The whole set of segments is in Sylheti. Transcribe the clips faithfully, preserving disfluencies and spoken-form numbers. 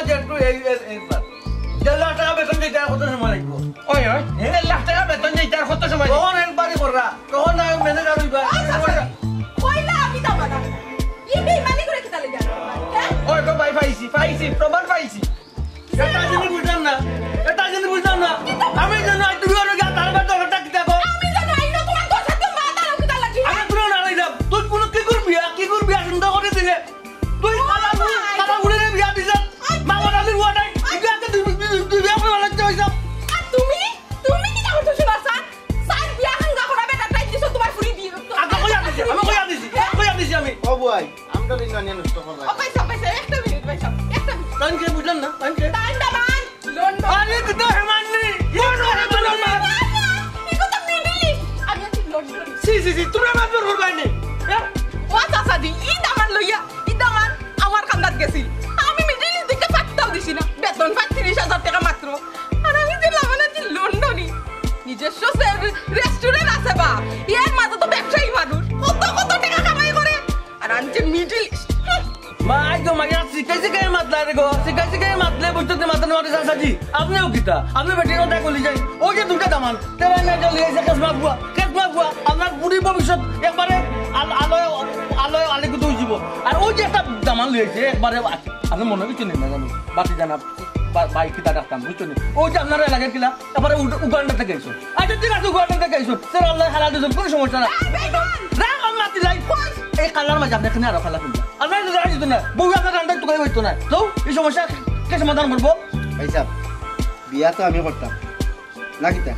Z two এই এর এর বার। দেড় লাখ টাকা বেতন দিতে আর কত সময় লাগবো? ওই, ওই, হ্যাঁ? দেড় লাখ টাকা বেতন দিতে আর কত সময় লাগবো? তখন একবারই কররা, তখন না ম্যানেজার হইবা। আচ্ছা, আচ্ছা। কইলা আমি দামান্দ। ই বেইমানি করে কিতা লাগি? হ্যাঁ? ওই গো ভাই, পাইছি, পাইছি, প্রমাণ পাইছি। এটা জিনিস বুঝলাম না, এটা জিনিস বুঝলাম না। আমি জানো, আজ তুমি আরো গিয়া তার বাদ দরকারটা কিতা গো? আমি জানো, আইনো তোমার দরকার তো মা তার কিতা লাগি? আমি কোনো না লইলাম, তুই কোনো কি করবি, আর কি করবি, আর চিন্তা করে দিলে। তুই ও কালা বুড়ি, ভাই। কালা বুড়িরে বিয়া দিছস। মামা আলীর ওয়াটাই, বিয়াকে দুই, দুই, দুই, দুই বিয়া করে লাগতে হইছে। আর তুমি, তুমি কিতা করছো শোনা স্যার? স্যার বিয়া হাঙ্গা করা বেটা তাই দিছো তোমার ফুরি বিয়ে করতে। আগে কইয়া দিছি, আমি কইয়া দিছি, আমি কইয়া দিছি আমি। ও বুয়াই, আমরা দিন না নিয়ে নষ্ট করলাই। ও পয়সা, পয়সা, একটা মিনিট, পয়সা, একটা মিনিট। তাইন কে বুঝলাম না, তাইন কে? তাইন দামান, লন্ডন। আরে, তো হেমান্নি। কোন হেমান্নি? না, না, এটা তো মিডল ইস্ট। আমি আছি লন্ডন। জি, জি, জি, তোমরা আমার জোর করবাই নি। হ্যাঁ? ও চাচা দি, ই দামান লইয়া, ই দামান আমার কান্দাত গেছিল। আমি মিডল ইস্ট দেখে পাত্তাও দিছি না। বেতন পাই তিরিশ হাজার টাকা মাত্র। আর আমি যে লামানা যে লন্ডনি। নিজস্ব সে-, রেস্টুরেন্ট আছে বা। এর মাঝে তো ব্যবসায়ী মানুষ। কত, কত টাকা কামাই করে। আর আমি যে মিডল ইস্ট। হুম। মাই গো, মাইয়া শিখাই শিখাই মাতলা রে গো। শিখাই শিখাই মাতলে বুঝতে মাথা নোয়ারে চাচা জি। আপনিও কিতা? আপনি বেটির কথা কলি যাই। ওই যে দুইটা দামান। তেরা না জল হয়েছে কেসমা বুয়া। কেসমা বুয়া। আপনার বুড়ি ভবিষ্যৎ একবারে আল-, আলোয়, আলোয় আলোকিত হয়ে যাব। আর ওই যে একটা দামান লইছে একবারে আ-, আপনি মনে কিছু নেই না জানো। বাকি জানা বা-, বাইক কিতা ডাকতাম, বুঝছো নি? ওই যে আপনারা এলাকার কিলা, তারপরে উগ-, উগান্ডা থেকে আইসো। আচ্ছা, ঠিক আছে, উগান্ডা থেকে আইসো। স্যার, আল্লাহ হালাল দিয়েছেন, কোনো সমস্যা না। এই বেইমান! রাগ আর মাতি লাই। এই কালার মাঝে আপনি এখানে আরো কালা কিনবেন। আপনারা তো জানা যেত না। বউ আপনার রান্নায় তুকাই হইতো না। তো, এই সমস্যা কে সমাধান করবো? ভাই সাহেব, বিয়া তো আমি করতাম। না কিতা?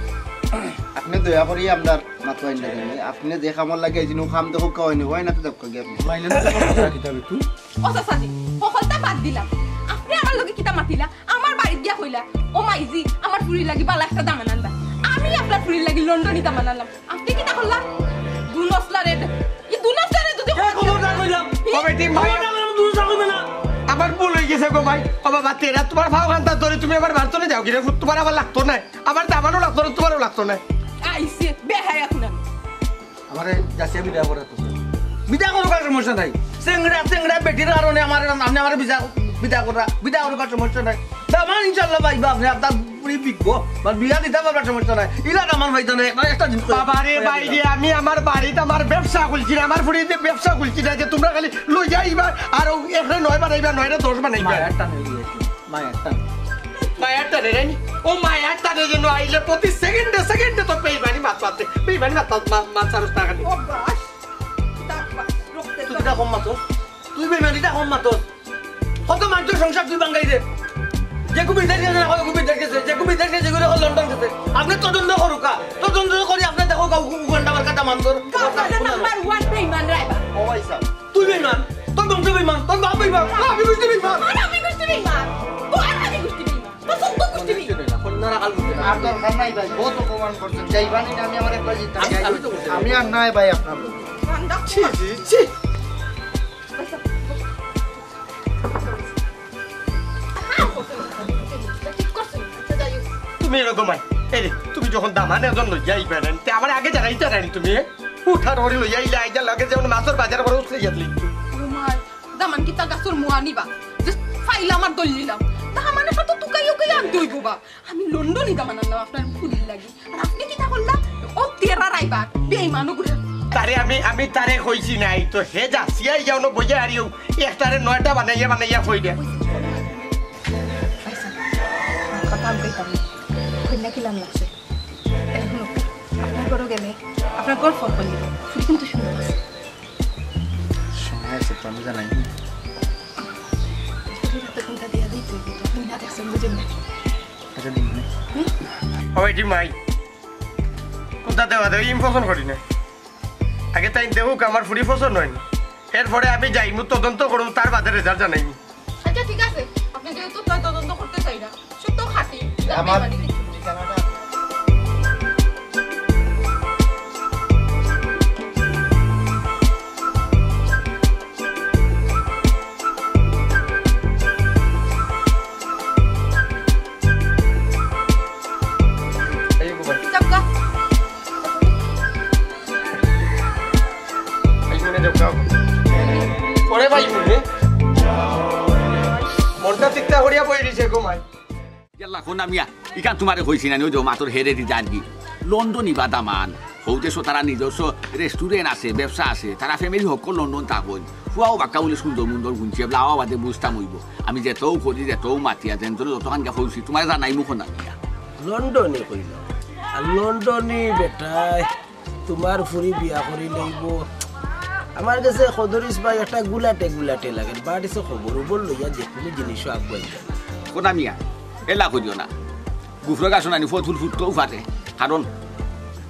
আপনি দয়া করি আপনার মাতো আইন না জানি। আপনি যে কামর লাগে এই দিন ও কাম দেখো কাওয়াই নি, হয় না তো দেখো গিয়ে আপনি। মাইলে তো কথা কিতা বে তুই? ও চাচাজি, হকলতা বাদ দিলাম। আপনি আমার লগে কিতা মাতিলা? আমার বাড়িত গিয়া কইলা, "ও মাইজি, আমার ফুরির লাগি বালা একটা দামান আনবা।" আমি আপনার ফুরির লাগি লন্ডনি দামান আনলাম। আপনি কিতা করলা? দুনসলা রেড। ই দুনসলা রেড যদি কে খবরদার কইলাম? ই ও বেটি, ভাই। খবরদার কইলাম, দুনসলা কইবে না। আমার ভুল হয়ে গেছে গো ভাই। ও বাবা, তেরা তোমার ভাও খান্তা ধরে তুমি আবার বাড়তো না যাও গিরে ফুত, তোমার আবার লাগতো না। আমার দামানও লাগতো না, তোমারও লাগতো না। আইছে, বেহায়া কুনা। আমারে যাচিয়া বিদায় করা তো। বিদায় করো, কার সমস্যা নাই। চেংড়া, চেংড়া বেটির কারণে আমার, আপনি আমার বিদায়, বিদায় করা, বিদায় করো, কার সমস্যা নাই। দামান ইনশাআল্লাহ পাইবা আপনি, আপনার ফুরি বিকবো। মানে বিয়া দিতে পারবার সমস্যা নাই। ইলা দামান পাইতো না, একটা, একটা দিন করে। বাবা রে, ভাই রে, আমি আমার বাড়িত আমার ব্যবসা খুলছি না, আমার ফুরি দিয়ে ব্যবসা খুলছি না, যে তোমরা খালি লই যাইবা আর ও একরে নয় বানাইবা, নয়রে দশ বানাইবা। মায়ার টানে লই যাইছি, মায়ার টানে। মায়ার টানে রে নি? ও মায়ার টানে যেন আইলে প্রতি সেকেন্ডে, সেকেন্ডে তো বেইমানি মাত মাতে। বেইমানি মাত, মাত, মাত, মাত ছাড়স না খালি। ও বাস, কিতা বাস, রক্তে তুই কিতা কম মাতস? তুই বেইমানিটা কম মাতস? কত মানুষের সংসার তুই ভাঙ্গাই দে। যে কু বিদেশ গেছে না, কয় কু বিদেশ গেছে, যে কু বিদেশ গেছে, যেগুলো এখন লন্ডন গেছে। আপনি তদন্ত করুকা, তদন্ত করি আপনি দেখো কাউ উগান্ডা মার্কা দামান্দর। গাঁওবাসীর নাম্বার ওয়ান বেইমান রাইবা। ও ভাই সাহেব, তুই বেইমান, তোর বংশ বেইমান, তোর বাপ বেইমান, তোর আমি গোষ্ঠী বেইমান। আর আমি গোষ্ঠী বেইমান, তোর আমি গোষ্ঠী বেইমান, তোর সব গোষ্ঠী বেইমান। কন্যারা হাল বুঝে না। আর দরকার নাই ভাই, বহুত অপমান করছেন। যাইবানি না, আমি আমার একলা জিততাম। আমি, আমি তো বুঝি না। আমি আর নাই ভাই আপনার লগে। ছি, ছি, ছি। তুমি এরকম আই, এই রে, তুমি যখন দামান একজন লইয়া আইবা না, তে আমার আগে জানাইতা না নি তুমি, এ? উঠার ওরে লইয়া আইলে আইজা লাগে যেমন মাছর বাজার করে উঠলে গেছলি। ও মাই, দামান কিতা গাছর মুয়া নিবা? যে ফাইলা আমার দল নিলাম। দামানে কত তুকাই উকাই আনতে হইব বা। আমি লন্ডনি দামান আনলাম আপনার ফুরির লাগি। আর আপনি কিতা করলা? ও তেরা রাইবার, বেইমানও করে। তারে আমি, আমি তারে কইছি নাই, তো হে যাচিয়া ইয়া অনো বইয়া আরিও, একটারে নয়টা বানাইয়া বানাইয়া কই দে। কথা আমি কইতাম না। কইনা কিলান লাগছে? এই হুনো, আপনার ঘরো গেলে, আপনার ঘর ফল করলি, ফুরি কিন্তু সুন্দর আছে। সময় আছে তো, আমি জানাই। ফুরির তো কোনটা দিয়া দিই তুই, তুই না দেখছেন, বুঝেন না। আচ্ছা, দিন নে। হুম? ও বেটি মাই, কোনটা দেওয়া দেওয়া, আমি পছন্দ করি না। আগে তাই দেখুক, আমার ফুরি পছন্দ হয়নি। এরপরে আমি যাইমু, তদন্ত করমু, তার বাদে রেজাল্ট জানাইমু। আচ্ছা, ঠিক আছে, আপনি যেহেতু তদন্ত করতে চাই না, সত্য খাঁটি, আমার মানে কিছু ঠিকানাটা এই গো ভাই। চাপকা। এই মনে যাও, যাও। ওরে ভাই, মনে। মনটা চিন্তা করি কই দিছে গো মাই। ইয়াল্লা, কোনা মিয়া, ইখান তুমারে কইছি না নি, ওই যে মাতর হেরে দি যার কি? লন্ডনি বা দামান। হউ দেশো তারা নিজস্ব restaurant আছে, ব্যবসা আছে, তারা family হক্কল লন্ডন থাকইন। ফুয়াও বাক্কা বুলে সুন্দর মুন্দর গুনছি, এবলা আওয়া বাদে বুঝতাম অইবো। আমি যেতাউ করি, যেতাউ মাতিয়া, যেন তোরে যতখান গিয়া কইছি, তুমারে জানাইমু কোনা মিয়া। লন্ডনি কইল। আর লন্ডনি বেটায় তুমার ফুরি বিয়া করি লইবো। আমার গেছে কদরিছ ভাই একটা গুলাটে গুলাটে লাগে। বাড়িছে খবর উবর লইয়া যে কুনু জিনিসও আগুয়াই যায়। কোনা মিয়া, এলা করিও না। গুফর গাছো নানি ফল ফুল ফুটতেও পারে। কারণ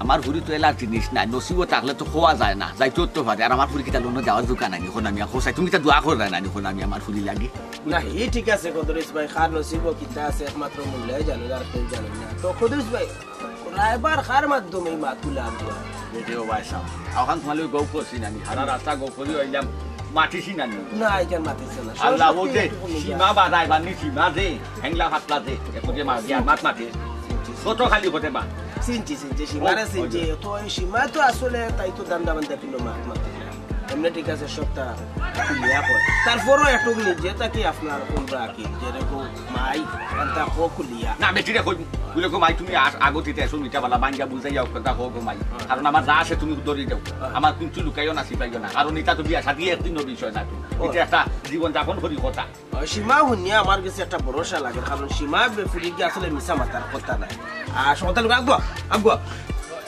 আমার ফুরি তো এলা জিনিস নাই। নসিবো থাকলে তো কওয়া যায় না। যাইতেও তো পারে। আর আমার ফুরি কিতা লন্ডন যাওয়ার দরকার নাই নি কোনা মিয়া। কও চাই, তুমি কিতা দোয়া কররায় না নি কোনা মিয়া আমার ফুরি লাগি? না, ই ঠিক আছে কদরিছ ভাই। কার নসিবো কিতা আছে একমাত্র মৌলায় জানে, আর কেউ জানে না। তো কদরিছ ভাই, রায়বার কার মাধ্যমে ই মাতগুলা আনতো? দেখে ও ভাই সাহেব, অখান তুমার লগে গপ করছি নানি, হারা রাস্তা গপ করি অইলাম, মাতিছি নানি। না, ইখান মাতিছে না। আল্লাহ, ও যে সীমা বাধায়, বান্নি সীমা যে, হেংলা ফাতলা যে, একটু যে মাত দিয়া, মাত মাতে। কত খালি হতে বা? চিনছি, চিনছি, সীমারে ও, চিনছি। ওই যে। তো এই সীমা তো আসলে তাই তো দান্দা বান্দা কিলো মাত মাতে না। এমনি ঠিক আছে, সবটা খুলিয়া কয়। তারপরও একটু নিজে থাকি আপনার কোনটা কি, যেরকম মাই, আনতা কো খুলিয়া। না, বেটিরে কই, বুলে কো মাই, তুমি আস-, আগত ইতা এসো মিঠা বালা, বাঙ্গা বুঝাইয়া অউ কথা কও গো মাই। হ্যাঁ। কারণ আমার যা আছে তুমি ধরি দেও। হ্যাঁ। আমার কিচ্ছু লুকাইও না, ছিপাইও না। কারণ ইতা তো বিয়া শাদি একদিনর বিষয় না তো। ও। ইতা একটা জীবন যাপন করি কথা। ওই সীমা হুনিয়া আমার গেছে একটা ভরসা লাগে, কারণ সীমা বেফুরি কি আসলে মিছা মাতার কথা নাই। আর সমতা লোক আগুয়া, আগুয়া।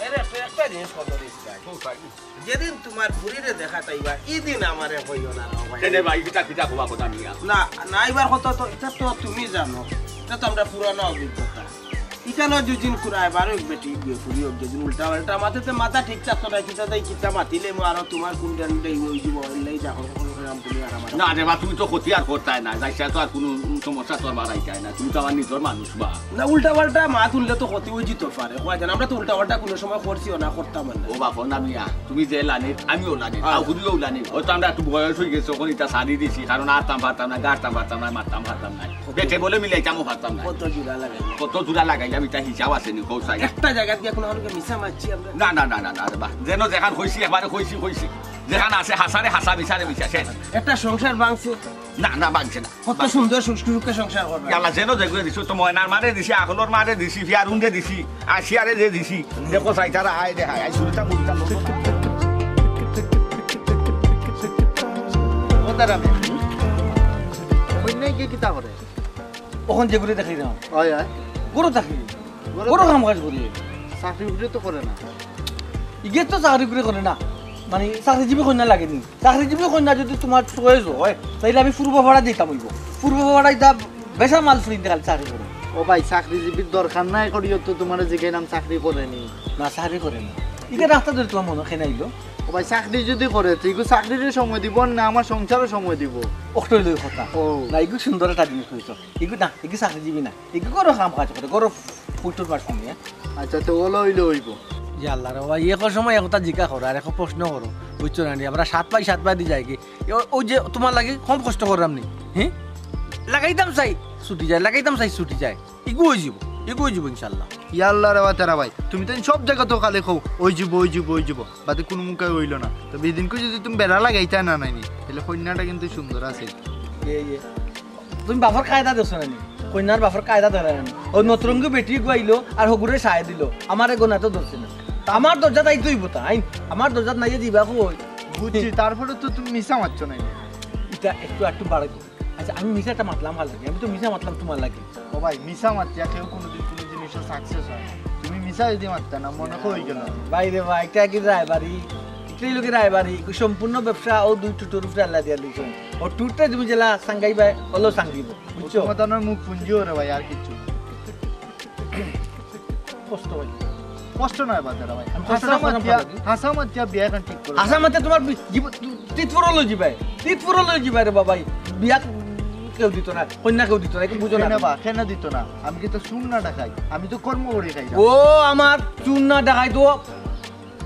এর একটা, একটা জিনিস কত রিস্ক আছে। যেদিন তুমার ফুরিরে দেখা তাইবা, ইদিন আমারে কইও না রে ভাই। কেনে ভাই, কিতা, কিতা কবা কথা নিয়া? না, না, এবার কথা তো, ইটা তো তুমি জানো। ইটা তো আমরা পুরানা অভিজ্ঞতা। ইখানো দুদিন কুরাইবার ওই বেটি গিয়ে ফুরি হোক, যেদিন উল্টা পাল্টা মাতে তে মাথা ঠিক থাকতো না, কিতা তাই কিতা মাতিলে মো আরো তুমার কোন জানি দেই ওই জীবন নেই, যা করো, করো, করো, তুমি আর আমার। না রে বা, তুমি তো ক্ষতি আর করতায় না, যাইছা তো আর কুনু সমস্যা তো আর বাড়াইতায় না, তুমি তো আমার নিজর মানুষ বা। না, উল্টা পাল্টা মাত হুনলে তো ক্ষতি অইযিতো পারে। কয় জান, আমরা তো উল্টা পাল্টা কুনু সময় করছিও না, করতামও না। ও বাপ, না মিয়া, তুমি যে লাইনে, আমিও লাইনে, হ্যাঁ। আগুরিও লাইনে। হয়তো আমরা একটু বয়স অইগেছে, অখন ইতা ছাড়ি দিছি, কারণ আরতাম পারতাম না, গাড়তাম পারতাম না, মারতাম পারতাম না। বেটে বলে মিলাইতামও পারতাম না। কত জোড়া লাগাইলাম? কত জোড়া লাগাইলাম, ইতা হিসাব আছে নি, কও চাই। একটা জাগাত গিয়া কুনু কারণে মিছা মাতছি আমরা? না, না, না, না, না, রে বা। যেন যেখান কইছি, একবারে কইছি, কইছি। যেখান আছে হাছারে হাছা, মিছারে মিছা, শেষ। একটা সংসার ভাঙছে। না, না, ভাঙছে না। কত সুন্দর সুখ সুখে সংসার করবে। ইয়াল্লা, যেন যেগুলো দিছো, তো ময়নার মারে দিছি, আকলর মারে দিছি, ফিয়ারুনরে দিছি, আসিয়ারে যে দিছি। দেখো, চাই তারা আয় দেখায়, আয় শুরুটা মুখটা লোক। ও দাঁড়া, আমি। কইন্যায় গিয়া কিতা করে? অখন যেগুলো দেখাই দাও। অয়, অয়। গরু থাকি। গরু গরু থাকি। কাম কাজ করি। চাকরি উকরি তো করে না। ইগে তো চাকরি উকরি করে না। মানে, চাকরিজীবী কইন্যা লাগে নি? চাকরিজীবী কইন্যা যদি তুমার choice অয়, তাইলে আমি পূর্ব পাড়া দিতাম অইবো। পূর্ব পাড়া ইতা বেসামাল ফুরিন্তে খালি চাকরি করে। ও ভাই, চাকরিজীবীর দরকার নাই করিও তো তুমারে জিগাইলাম চাকরি করে নি। না, চাকরি করে না। ইগে রাস্তা ধরি তুমার মনো কেনে আইলো? ও ভাই, চাকরি যদি করে, তে ইগু চাকরিরে সময় দিবো না আমার সংসারে সময় দিবো? অকটাউ লই কথা। ও। না, ইগু সুন্দর একটা জিনিস কইছো। ইগু না, ইগু চাকরিজীবী না। ইগু গরু কাম কাজ করে, গরু ফুলটুল পার শুনিয়া। আচ্ছা, তে অলা অইলে অইবো। ইয়া আল্লাহ রে বাবা, একো সময় একতা জিকা করো, আর একো প্রশ্ন করো, বুঝছো না নি? আমরা সাত পাই, সাত পাই দি যাই কি? এ, ও-, ওই যে তুমার লাগি কম কষ্ট করলাম নি, হ্যাঁ? লাগাইতাম চাই, ছুটি যায়, লাগাইতাম চাই, ছুটি যায়। ইগু অইযিবো, ইগু অইযিবো ইনশাআল্লাহ। ইয়া আল্লাহ রে বাবা, তেরা ভাই, তুমি তো সব জাগাত তো খালি কও, অইযিবো, অইযিবো, অইযিবো। বাদে কুনু মুখে অইলো না। তবে ইদিনকু যদি তুমি বেড়া লাগাইতায় না নাইনি, তাইলে কইন্যাটা কিন্তু সুন্দর আছে। এ, এ। তুমি বাপর কায়দা দেখছো না নি? কইন্যার বাপর কায়দা দেখছো না নি? ও নতরঙ্গি বেটি গু আইলো আর হগুরে সায় দিলো। আমারে গনাতো ধরছে না। তা আমার দরজাত আইতে অইবো তা, আইন। আমার দরজাত নাইয়া দিবা কই? বুঝছি, তারপরে তো তুমি মিছা মাতছো না নি? ইটা একটু একটু বাড়াই। আচ্ছা, আমি মিছা একটা মাতলাম ভালা লাগে। আমি তো মিছা মাতলাম তুমার লাগি। ও ভাই, মিছা মাতিয়া কেউ কুনুদিন কুনু জিনিসও success অয় না। তুমি মিছা যদি মাততা না, মনে অয় অইগেলো। ভাই রে ভাই, ইটা কি রায়বাড়ি? ইটাই লোকে রায়বাড়ি। সম্পূর্ণ ব্যবসা ও দুই টুটুর উপরে আল্লাহ দিয়া দিছইন। ও টুটটা তুমি জেলা সাঙ্গাই ভাই, অলাউ সাঙ্গিবো। বুঝছো? তোমার তো আমার মুখ পুঞ্জি ওরে ভাই, আর কিচ্ছু না। কষ্ট ভাই। কষ্ট নায় বাদ দেরা ভাই। আমি কষ্ট হাছা না করলাম মাতিয়া, ভালো কি? হাছা মাতিয়া বিয়া এখন ঠিক করো। হাছা মাতিয়া তুমার বি-, জীব-, তিতফুরো লই যিবায়। তিতফুরো লই যিবায় রে বাবা। বিয়া কেউ দিতো না, কইন্যা কেউ দিতো না, ইগু বুঝো না। কেনে বা, কেনে দিতো না? আমি কিতা চুর না ডাকাইত? আমি তো কর্ম করি খাই। ও আমার চুর না ডাকাইত তো।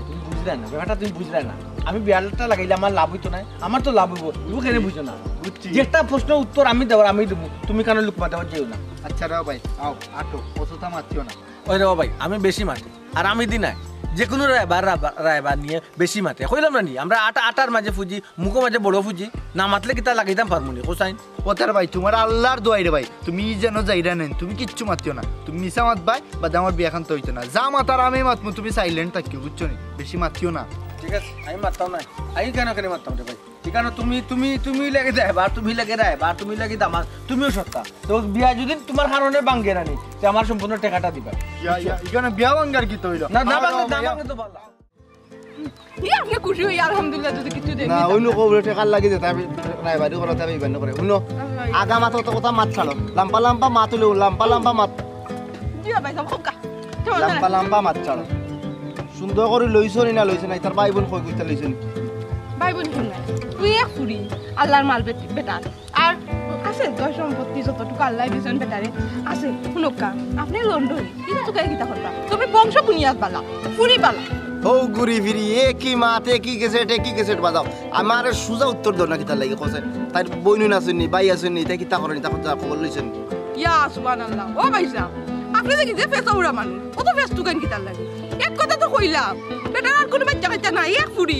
তুমি বুঝলায় না, ব্যাপারটা তুমি বুঝলায় না। আমি বিয়াটা লাগাইলে আমার লাভ অইতো নায়, আমার তো লাভ অইবো। ইগু কেনে বুঝো না? বুঝছি। যেটা প্রশ্ন উত্তর আমি দেওয়ার আমি দিমু, তুমি কেনে লুকমা দেওয়ার যাইও না। আচ্ছা রে ভাই, আও, আটো, অতটা মাতিও না। ওই রে ভাই, আমি বেশি মাতি। আর আমি দি নাই। যে কোনো রায়বার, রায়বার, রায়বার নিয়ে বেশি মাতে। কইলাম না নি, আমরা আটা, আটার মাঝে ফুজি, মুখো মাঝে বড় ফুজি, না মাতলে কিতা লাগাইতাম পারমু নি, কোসাইন? ওতার ভাই, তুমার আল্লার দোয়াই রে ভাই, তুমি যেন যাইরা নেন, তুমি কিচ্ছু মাতিও না। তুমি মিছা মাতবায়, বাদে আমার বিয়াখান তো অইতো না। যা মাতার আমি মাতমু, তুমি silent থাকিও, বুঝছো নি? বেশি মাতিও না। ঠিক আছে, আমি মাততাম না। আমি কেন কেন মাততাম রে ভাই? ঠিক আছে, তুমি, তুমি, তুমি লাগে দেয়, বা তুমি লাগে দেয়, বা তুমি লাগে দামার, তুমিও সত্তা। তো বিয়া যদি তুমার কারণে ভাঙ্গে না নি, তে আমার সম্পূর্ণ টেকাটা দিবা। ইয়া, ইয়া, ইখানো বিয়া ভাঙ্গার কিতা অইলো? না, না ভাঙ্গে, না ভাঙ্গে তো ভালা। ই আপনে খুশি অইয়া আলহামদুলিল্লাহ যদি কিছু দেন না, অইন্য কবুলে টেকার লাগি যেতা আমি রায়বারি করাতে আমি ইবান করে। হুনো, আল্লাহ। আগা মাত অত কথা মাত ছাড়ো। লাম্বা লাম্বা মাত অইলো, লাম্বা লাম্বা মাত। জি ভাই, সব খোকা। লাম্বা লাম্বা মাত ছাড়ো। সুন্দর করি লইছো নি না লইছো না, ইতার ভাই বইন কই কইতা লইছো নি? ভাই বইন হুন না। তুই এক ফুরি, আল্লার মাল বেটি-, বেটা। আর আছে দয় সম্পত্তি যতটুকু আল্লায় দিছইন বেটারে, আছে। হুনক্কা, আপনে লন্ডনি, কিতা তুকাই কিতা করবা? তুমি বংশ বুনিয়াদ বালা, ফুরি বালা। ও ঘুরি ফিরি, একই মাত, একই ক্যাসেট, একই ক্যাসেট বাজাও। আমারে সুজা উত্তর দেও না কিতার লাগি, কছে। তাইর বইন আছইন নি, ভাই আছইন নি, তাই কিতা করইন, তা খবর লইছইন নি? ইয়া সুবহানাল্লাহ। ও ভাইসাব, আপনে দেখি যে ফেসা উড়া মানুষ, অত ফেস তুকাইন কিতার লাগি? এক কথা তো কইলাম, বেটার আর কুনু বাইচ্চা কাইচ্চা নাই, এক ফুরি।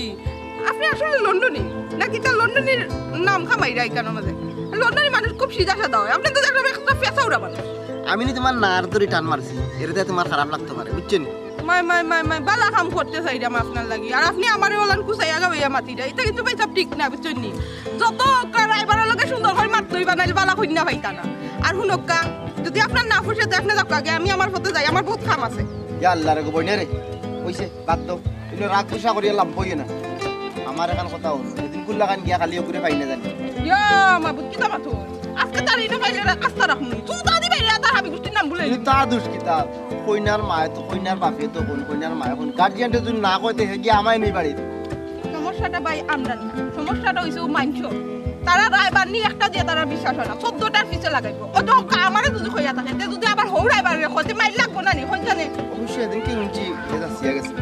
আপনে আসলে লন্ডনি? না কিতা লন্ডনির নাম কামাইরা ইখানর মাঝে? লন্ডনি মানুষ খুব সিধা সাদা অয়। আপনে তো দেখলাম একটা ফেসা উড়া মানুষ। আমি নি তুমার নার ধরি টান মারছি, এরে তে তুমার খারাপ লাগতো পারে, বুঝছো নি? মাই, মাই, মাই, মাই, বালা কাম করতে চাইরাম আপনার লাগি। আর আপনে আমারে অলান কুচাইয়া গাওয়াইয়া মাতিরা। ইতা কিন্তু ভাইসাব ঠিক না, বুঝছইন নি? যত রায়বারর লগে সুন্দর করি মাত লইবা, নাইলে বালা কইন্যা পাইতা না। আর হুনক্কা, যদি আপনার না ফুষে তে আপনে যাউক্কা আগে, আমি আমার পথে যাই, আমার বউত কাম আছে। ইয়া আল্লাহ রে গো বইনে রে, অইছে, বাদ দেও। ইনো রাগ গুসা করিয়া লাভ অইয়ে না। আমার এখান কথা অইলো, এদিন কুল্লা খান গিয়া খালি অগুরে পাই না জানি। ইয়া, মাবুদ, কিতা মাতো? আজকে তার ইনো পাইলে রা-, আস্তা রাখমু। তুই তা দিবে রে, তার হাবি গুষ্টির নাম ভুলে। কিন্তু তা দুষ কিতা? কইনার মায়ে তো, কইনার বাপে তো কোন, কইনার মায়ে কোন। গার্জিয়ানরে যদি না কয়, তে হে গিয়া আমায় নেই বাড়িত। সমস্যাটা ভাই আমরার না, সমস্যাটা অইছে অউ মাইনষর। তারা রায়বার নি একটা দিয়া তারার বিশ্বাস অয় না, চৌদ্দটার পিছে লাগাইবো। অউ তো আমারে যদি কইয়া থাকে, তে যদি আবার হউ রায়বাররে কয়, তে মাইর লাগবো না নি, কইন জানে? অবশ্যই এদিনকে হুনছি, এ যাচিয়া গেছে।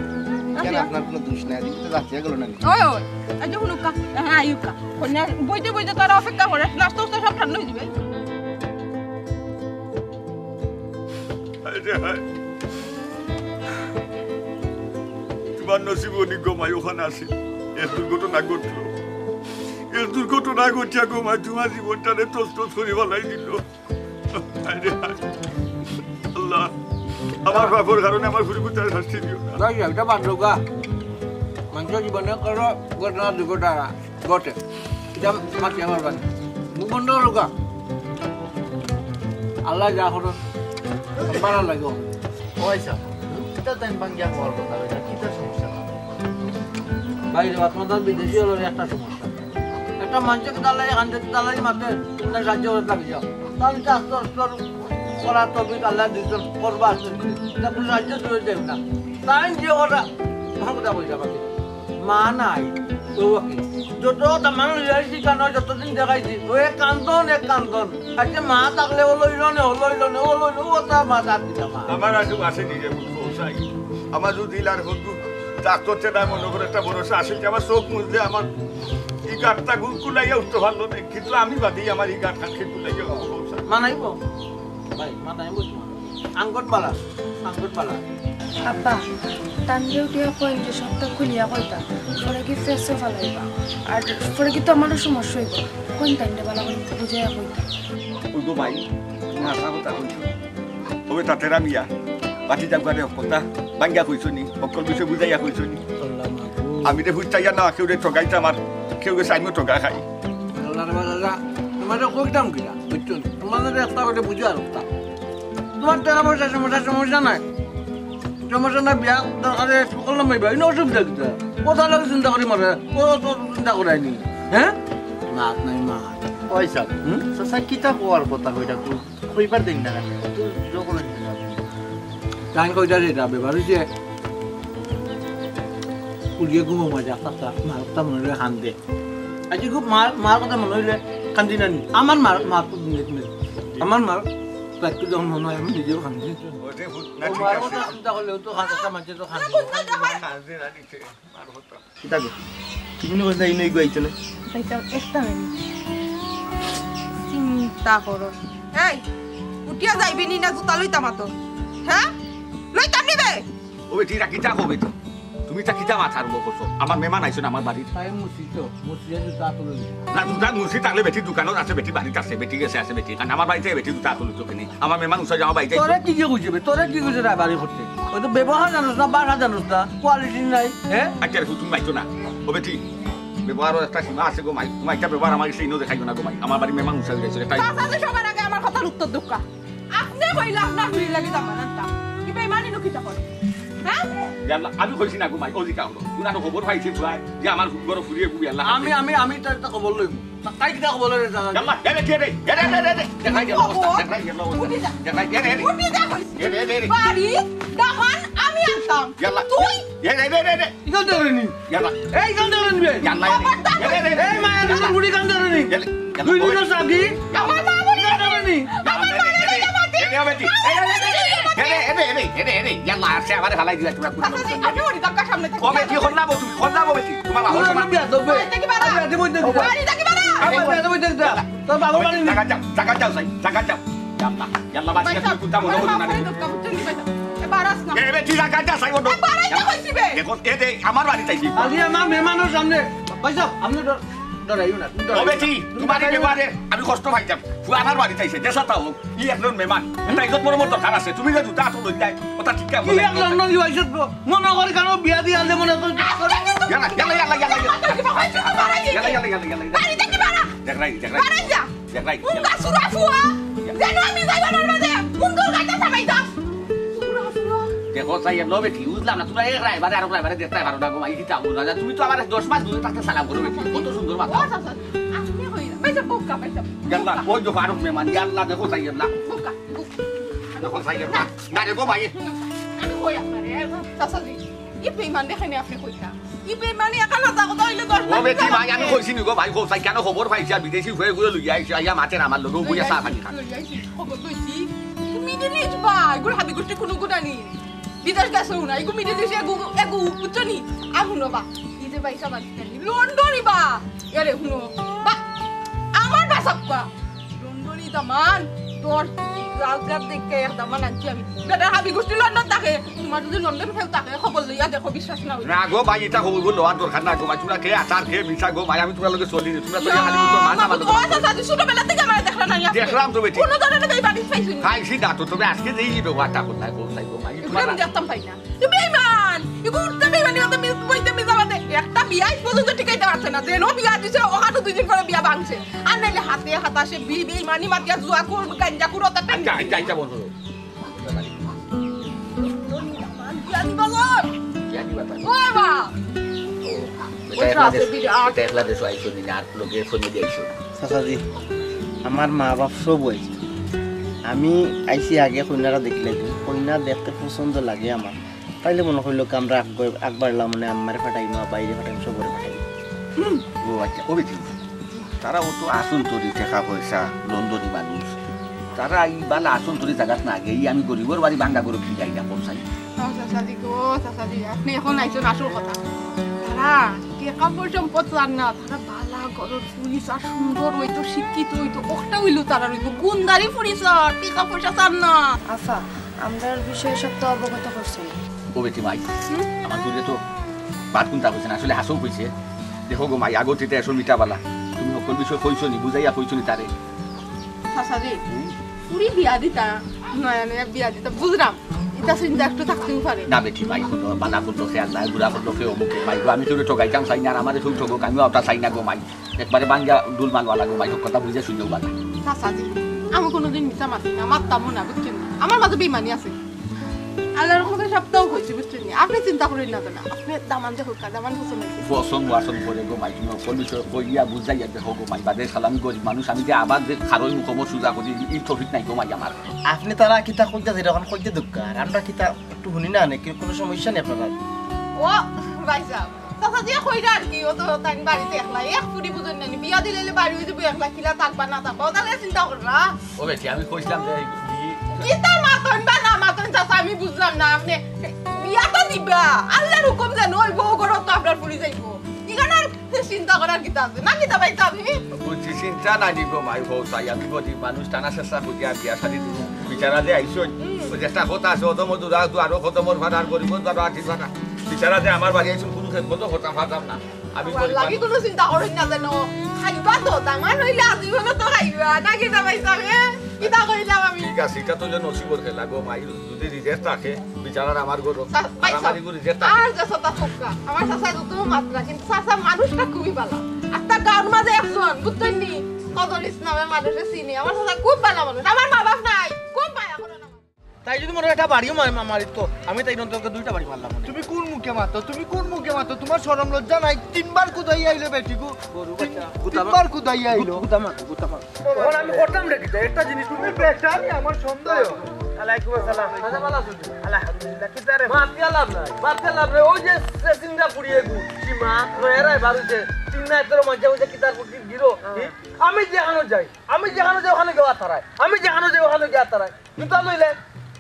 কেন যাচিয়া? আপনার কুনু দুষ নাই, এদিকে তো যাচিয়া গেল না নি। ওই, ওই, এই যে হুনুক্কা, হ্যাঁ, আইউক্কা। কইনা বইতে বইতে তারা অপেক্ষা করে, আস্তে আস্তে সব ঠান্ডা অই যাইবো। হায় রে হায়। তুমার নসিব অনেক গমাই ওখানে আছিল। এক দুর্ঘটনা ঘটলো। এক দুর্ঘটনা ঘটিয়া গমাই তুমার জীবনটারে তছনছ করি ফালাই দিল। হায় রে হায়। আল্লাহ, আমার পাপর কারণে আমার ফুরিগুতারে শাস্তি দিও না। না, ইটা বাদ দেউক্কা। মানষর জীবনে করো ঘটনা দুর্ঘটনা। ঘটে। ইটা মাতিয়া পারবা না। মুখ বন্ধ করো গা। আল্লায় যা করইন, ভালার লাগি। ও আচ্ছা, কিতা তাইন ভাঙ্গিয়া কওয়ার কথা, ইটা কিতা সমস্যা? ভাই রে, আপনার বিদেশি অইলো একটা সমস্যা। একটা মানষে কিতা লাগি কান্দে, কিতা লাগি মাতে, তুমরা সাহায্য করাত লাগি যাও। তাইন ইটা আস্তে আস্তে করার তৌফিক আল্লায় দিছইন, করবা আস্তে আস্তে। ইটা কুনু সাহায্য দূরে যাইব না। তাইন যে কথা, আমার কথা কইতা বাকি। মা নাই, ও বাকি। যত তামান লইয়া আইছি কানো, যতদিন দেখাইছি, ও এক কান্দন, এক কান্দন। আজকে মা থাকলে ও লইল নে, ও লইল নে, ও লইল, ও তার মা তার দিতা মা। আমার আজও আছে নিজে বুঝবো, সাই। আমার যদি দিল আর হতো, ডাক্তার চেনায় মনে করে একটা ভরসা আসিল যে আমার চোখ মুজলে আমার ই গাঁটটা গু-, কুলাইয়া উঠতে পারলো না, কিন্তু আমি বাদেই আমার ই গাঁটটা কুলাইয়া উঠবো, সাই। মানাইবো? ভাই, মানাইবো তোমার। আঙ্গট বালা, আঙ্গট বালা। আব্বা, তানরে উঠিয়া কইন যে সবটা খুলিয়া কইতা, পরে কি ফেসে ফালাইবা, আর পরে কিন্তু আমারও সমস্যা অইবো। কইন তানরে বালা করি বুঝাইয়া কইতা। ওই গো ভাই, তুমি হাছা কথা কইছো। ওবে তাতে রামিয়া, বাতি যাওয়ারে হকলতা ভাঙ্গিয়া কইছো নি, হকল বিষয় বুঝাইয়া কইছো নি। আল্লাহ মাবুদ। আমি রে ফুটাইয়া না কেউরে ঠগাইতাম আর কেউরে সাইমো ঠগা খাই। আল্লাহ রে বাবা, আল্লাহ, তোমারে কইতাম কিনা, বুঝছো নি? তোমারে একটা করে বুঝার কথা। তোমার টেকা পয়সা সমস্যা, সমস্যা নাই। সমস্যা নাই, বিয়া দরকারে করলাম ভাই, ইনো অসুবিধা কিতা? কথা লাগে চিন্তা করি মারে, ও তো চিন্তা করায়নি। হ্যাঁ? মাত নাই, মাত। ওই স্যার, হুম? চাচা কিতা কওয়ার কথা কইরা কই? কইবার দেন না কেন? তো জোর করে দিন না। তাই কইরা রে, এটা ব্যাপার হইছে, উড়িয়ে ঘুমো মজা, চাচা, মারতা মনে হয় হান দে। আজকে খুব মার, মার কথা মনে হইলে কান্দি না নি। আমার মার, মার তো দুনিয়াত নেই। আমার মার, তাকে যখন মনে হয় আমি নিজেও কান্দি। ওটাই ভূত না, ও ঠিক মার আছে। কথা চিন্তা করলে ও তো কাঁদে, একটা মাঝে তো কাঁদে। আরে, কোন জায়গা হয়? কাঁদে না, ঠিক আছে। মার কথা। কিতা গো? তুমি না কইছিলা ইনো ইগু আইতো না? আইতাম, একটা মিনিট। চিন্তা করো। এই, উঠিয়া যাইবি নি না জুতা লইতাম আতো? হ্যাঁ, লইতাম নি বে। ও বেটি, ইটা কিতা কও বেটি? তুমি ইটা কিতা মাত আরম্ভ করছো? আমার মেহমান আইছইন আমার বাড়িত। তাই মুছি তো, মুছিয়া জুতা আতো লইবি। না, জুতা মুছি তাইলে বেটি দোকানত আছে, বেটি বাড়িত আছে, বেটি গেছে আছে বেটি। কারণ আমার বাড়িতে বেটি জুতা আতো লইতো কেনে? আমার মেহমান উসাই আমার বাড়িতে আইছে। তোরে কিগে কইছে বে? তোরে কিগে কইছে রে বাড়ি করতে? ওই তো ব্যবহার জানোস না, ভাষা জানোস না, কোয়ালিটি নাই, হ্যাঁ? আচ্ছা রে, তুমি মাইতো না। ও বেটি, ব্যবহারর একটা সীমা আছে গো মাই। তোমার একটা ব্যবহার আমার গেছে ইনো দেখাইও না গো মাই। আমার বাড়ি মেহমান উসাই গেছে, তাই চাচা যে সবার আগে আমার কথার উত্তর দুক্কা। আপনে কইলা আপনার ফুরির লাগি দামান আনতাম। কি বেইমানি নু কিতা করে? হ্যাঁ? ইয়াল্লা, আমি কইছি না গো মাই, অধিকা হলো। কুনানো খবর পাইছে ভাই যে আমার ঘরো ফুরি এগু ইয়াল্লা। আমি, আমি, আমি তার একটা খবর লইমু। তা-, তাই কিতা খবর লইলে জানা যায়? ইয়াল্লা, এ রে, কে রে? এ রে, রে, রে, রে। দেখাই গেল অবস্থা, খবর? দেখাই গেল অবস্থা। উঠি যা। দেখাই, এ রে, রে। উঠি যা কইছি। এ রে, রে, রে। বাড়ি, দামান আমি আনতাম। ইয়াল্লা। তুই? এ রে, রে, রে, রে। ইখান ধরে নি। ইয়াল্লা। এই ইখান ধরে নিবে। ইয়াল্লা, এ রে। খবরদার এ রে, রে, রে। এই মায়া দুজন বুড়ি কান ধরে নি। এ রে, ইয়াল্লা। দুই দিনের সাকি। আমার মা বলে ইখান ধরে নি। আমার মা বলে ইখান ধরে নি। এ রে, এ রে, এ রে, এ রে, এ রে, এ রে, এ রে, এ রে, ইয়াল্লা, আজকে আমারে ফালাই দিলা তোমরা। চাচা, আমি ওর দরকার সামনে থাকি। ও বেটি, হন্না বউ তুমি, হন্না বউ বেটি, তোমার বাবা তুমি হন্না। আমার বিয়া দেবে। বাড়ি থাকি বাড়া। আমি আগে বই দেবে। বাড়ি থাকি বাড়া। আমি বিয়া দেবে দেখ দা। তোর বাবা বাড়ি নেই। জাগা যাও, জাগা যাও, যাই, জাগা যাও। ইয়াল্লা, ইয়াল্লা, বাঁচি ভাই সাহেব, তুমি কুত্তা মনে ভাই করো সাহেব, না। আপনি দরকার বুঝছেন নি ভাই সাহেব? এ, বারাস না। এ, এ, তুই জাগা যাও, যাই, ওঠো। এ, বাড়ি যাও, কইছি বে। দেখো, এ দে, আমার বাড়িত আইছি। আরে আমার মেহমানর সামনে। ভাই সাহেব, আপনি ডর-, ডরাইও না, ডরাইও ও না। বেটি, তুমি তোমার এই ডরাইও না। ব্যাপারে আমি কষ্ট পাইতাম। ফুয়া আমার বাড়িত আইছে, দেশা তাও। ই এক জন মেহমান। এটা ইজ্জত মরমর দরকার আছে। তুমি যে জুতা আতো লই যায়, ওটা ঠিক আছে। কি এক লন্ডন ইউ আইছত গো? মনে করি কারো বিয়া দিয়া আনলে মনে হয় তো ইয়াল্লা, ইয়াল্লা, ইয়াল্লা, ইয়াল্লা। ইয়াল্লা, ইয়াল্লা, ইয়াল্লা, ইয়াল্লা। বাড়ি থাকি বাড়া। দেখ রাই, দেখ রাই। বাড়ি যা। দেখ রাই, মুন্ডা ইয়াল্লা। সুরা ফুয়া। যেন আমি যাইবার মাঝে মুন্ডুর গাইতে থামাই দাও। সুরা ফুয়া। দেখো, চাই এমন বেটি, বুঝলাম না, তোমরা এক রাইবারে আরো রাইবারে দেখতে পারো না গো, মাই কিতা বুঝা যায়? তুমি তো আমার দশ মাস দূরে থাকতে সালাম করো বেটি, কত সুন্দর মাথা। ও, আচ্ছা, আচ্ছা। আপনি কই? ভাই সাহেব, বউক্কা, ভাই সাহেব। ইয়াল্লা, ওই দেখো আরো মেহমান, ইয়াল্লা, দেখো, চাই ইয়াল্লা। বউক্কা, বউক্কা। দেখো, চাই ইয়াল্লা। না রে গো, ভাই। আমি কই আপনারে, চাচা জি। ই বেইমান দেখে নি আপনি কইতা? ই বেইমানি একা না, তা কথা হইলে দশ ও বেটি, ভাই, আমি কইছি নি গো, ভাই, কও, চাই কেন খবর পাইছি, আর বিদেশি হয়ে ঘুরে লইয়া আইছি, আইয়া মাতের আমার লগে, বইয়া চা পানি খান। লইয়া আইছি, খবর লইছি। তুমি মিডিল ইস্ট ভাই, গুড় হাবি গুষ্টি কোনো গুণা নি। বিদেশ গেছে না, এগু মিডিল ইস্ট এগু, এগু, বুঝছো নি? আর হুনো বা, ই যে ভাই সাহেব আজকে লন্ডনি বা, এরে হুনো, বা, আমার বাসাপ্পা, লন্ডনি দামান, তোর রাজগার দেখে এক দামান আনছি আমি। বেটার হাবি গুষ্টি লন্ডন থাকে, তোমার যদি লন্ডন ফেল থাকে, খবর লইয়া দেখো, বিশ্বাস না হইলে। না গো ভাই, এটা খবর বললো, আর দরকার না গো ভাই, তোমরা কে আচার কে মিশা গো ভাই, আমি তোমার লগে চলি নি, তোমরা তো ইয়া, খালি মুখে মাথা মাথা ও মাথা। চাচা, তুই ছোটবেলা থেকে আমার দেখলা না, ইয়া। দেখলাম তো বেটি। কোনো ধরনের এই বাড়ি পাইছি না। খাইছি না তো, তবে আজকে যেই ব্যবহারটা করলাই গো, চাই গো ভাই, এগুলো আমি দেখতাম পাই না। তুমি বেইমান, এগু উঠতে বেইমানি, মাথা মি-, বইতে মিজাবাদে। একটা বিয়া আজ পর্যন্ত টিকাইতে পারছে না। যেন বিয়া দিছে, ওখানে দুই দিন পরে বিয়া ভাঙছে। আর নাইলে হাতে হাতাশে বি-, বেইমানি মাতিয়া জুয়া কর, গাঞ্জা কর, ওটা আচ্ছা, আচ্ছা, আচ্ছা, বন্ধু। বিয়া দিবা গো। বিয়া দিবা গো। ও বাবা। ও, ওই এটা একলা সাথে দেশ, বিরাট। এটা একলা দেশ আইছো নি, আর লোকে ফোনে দিয়েছো। চাচাজি, আমার মা বাপ সব আইছে। আমি আইছি আগে কইনারা দেখলে, কইনা দেখতে পছন্দ লাগে আমার। তাইলে মনে করলো কি আমরা আগ-, আগবাড়লাম, মানে আম্মারে ফাটাইমু, বাইরে ফাটাইমু, সবরে ফাটাইমু। হুম। ও আচ্ছা, ও বেটি, তারা অত আসল তরি টাকা পয়সা, লন্ডনি মানুষ। তারা ই বালা আসল তরি জাগাত না গিয়া, ই আমি গরিবর বাড়ি ভাঙ্গা গরু কি যাই না পৌঁছাই। ও চাচাজি গো, চাচাজি, আপনি এখন আইছেন আসল কথা। তারা টেকা পয়সা সম্পদ চান না, তারা বালা ঘরর পুলিশ আর সুন্দর হইতো, শিক্ষিত হইতো, একটা হইলো তারা রইতো, গুন্ডারি পুলিশ আর টেকা পয়সা চান না। আফা, আমরার বিষয়ে সব তো অবগত করছে না। ও বেটি মাই, হুম? আমার ঘরে তো বাদ কোনটা কইছে না, আসলে হাসও কইছে। দেখো গো মাই, আগর তিতা এসব মিটা বালা। তুমি সকল বিষয় কইছো নি, বুঝাইয়া কইছো নি তারে? চাচাজি, হুম? পুরি বিয়া দিতা, নয়া নয়া বিয়া দিতা, বুঝলাম। এটা চিন্তা একটু থাকতেও পারে। না বেটি মাই, কোনো বালা করলো খেয়াল নাই, বুড়া করলো খেয়ে অমুকে মাই গো, আমি তোরে ঠগাইতাম চাই না, আর আমারে কেউ ঠগোক, আমিও ওটা চাই না গো মাই। একবারে বাঙ্গা ডুল মালওয়ালা গো মাই, সব কথা বুঝে শুনেও বালা। চাচাজি, আমি কোনোদিন মিছা মাতি না, মাততামও না, বুঝছেন? আমার মাঝে বেইমানি আছে। আল্লাহর কথা সবটাও কইছি, বুঝছেন নি? আপনি চিন্তা করেন না তো না। আপনি দামান যে হোক, দামান পছন্দ হয়েছে। বসন ওয়াসন করে গো মাই, তুমি সকল বিষয় কইয়া বুঝাইয়া দেখো গো মাই, বাদে সালামি গরিব মানুষ, আমি যে আবার যে খারই মুখমো সুজা করি, এই তৌফিক নাই গো মাই আমার। আপনি তারা কিতা কইতা যে এরকম কইতে দুঃখ, আর আমরা কিতা একটু শুনি না নাকি? কোনো সমস্যা নেই আপনার? ও ভাই সাহেব, চাচা যে কইরা আর কি, ও তো তাই বাড়িতে একলা, এক ফুটি বুঝেন না নি, বিয়া দিলে বাড়ি হইতে একলা, কিলা থাকবা না থাকবা, ও তাহলে চিন্তা কররা। ও বেটি, আমি কইছিলাম যে এই কিতা মাতন বা না মাতন চাচা, আমি বুঝলাম না। আপনি বিয়া তো দিবা, আল্লাহর হুকুম যেন ওই বউ ঘরত তো আপনার ফুরি যাইবো। এখানে আর চিন্তা করার কিতা আছে? না কিতা ভাই, আমি বুঝছি, চিন্তা নাই নিব মাই বউ চাই, আমি গরিব মানুষ, টানা চেষ্টা করি আর বিয়া শাদি দিব। বিচারা যে আইসো, ওই যে একটা কথা আছে, অত মধুর আর দুয়ারো কত মোর ফাটার, গরিব দুয়ারো আটি ফাটা। বিচারা যে আমার বাড়ি আইসো, কোনো খেত মতো কথা ফাটাম না। আমি বাবার গরিব লাগি মানুষ। কোনো চিন্তা করইন না যেন। খাইবা তো, ডাঙর অইলে আজীবন তো খাইবা, নাকি জামাই সাবে? কিতা কইলাম আমি? ঠিক আছে, এটা তো যে নসিবর খেলা গো, মাই যদি রিজেক্ট রাখে, বিচারার আমার গরু, তা-, আর ভাই আমার সাব, এগু রিজেক্ট রাখে। আর যে সতা ফক্কা, আমার চাচা যত মাত্রা, কিন্তু চাচা মানুষটা খুবই ভালো। আর তার গাঁর মাঝে একজন, বুঝছেন নি? কদর ইসলামে মানুষে চিনি, আমার চাচা খুব ভালো মানুষ। আমার মা বাপ নাই, খুব মায়া করে না। তাই যদি মনে হয় একটা বাড়িও মার-, মা-, মারিত, আমি তাই নতুন দুইটা বাড়ি মারলাম। তুমি কোন মুখে মাতো? তুমি কোন মুখে মাতো? তোমার শরম লজ্জা নাই? তিনবার কুদাই আইলো বেটিগু। গরু তিন-, বাচ্চা। গুতা মার। তিনবার কুদাই আইলো। গুতা মার, গুতা মার। এখন আমি করতাম রে কিতা? একটা জিনিস তুমি তুমি বেটারি আমার সন্দেহ। আলাইকুম আসসালাম। আচ্ছা, ভালো আছো? আলহামদুলিল্লাহ। কিতা রে? মাতিয়া লাভ নাই, মাতিয়া লাভ নাই। ওই যে, যে চিন্তা করি এগু, সীমা, নয়রায় বারুতে, তিন না এতর মাঝে ওই যে কিতার ফুটির গিরো, হ্যাঁ। আমি যেখানো যাই, আমি যেখানো যাই ওখানো গিয়া তারাই, আমি যেখানো যাই ওখানো গিয়া তারাই। জুতা লইলে,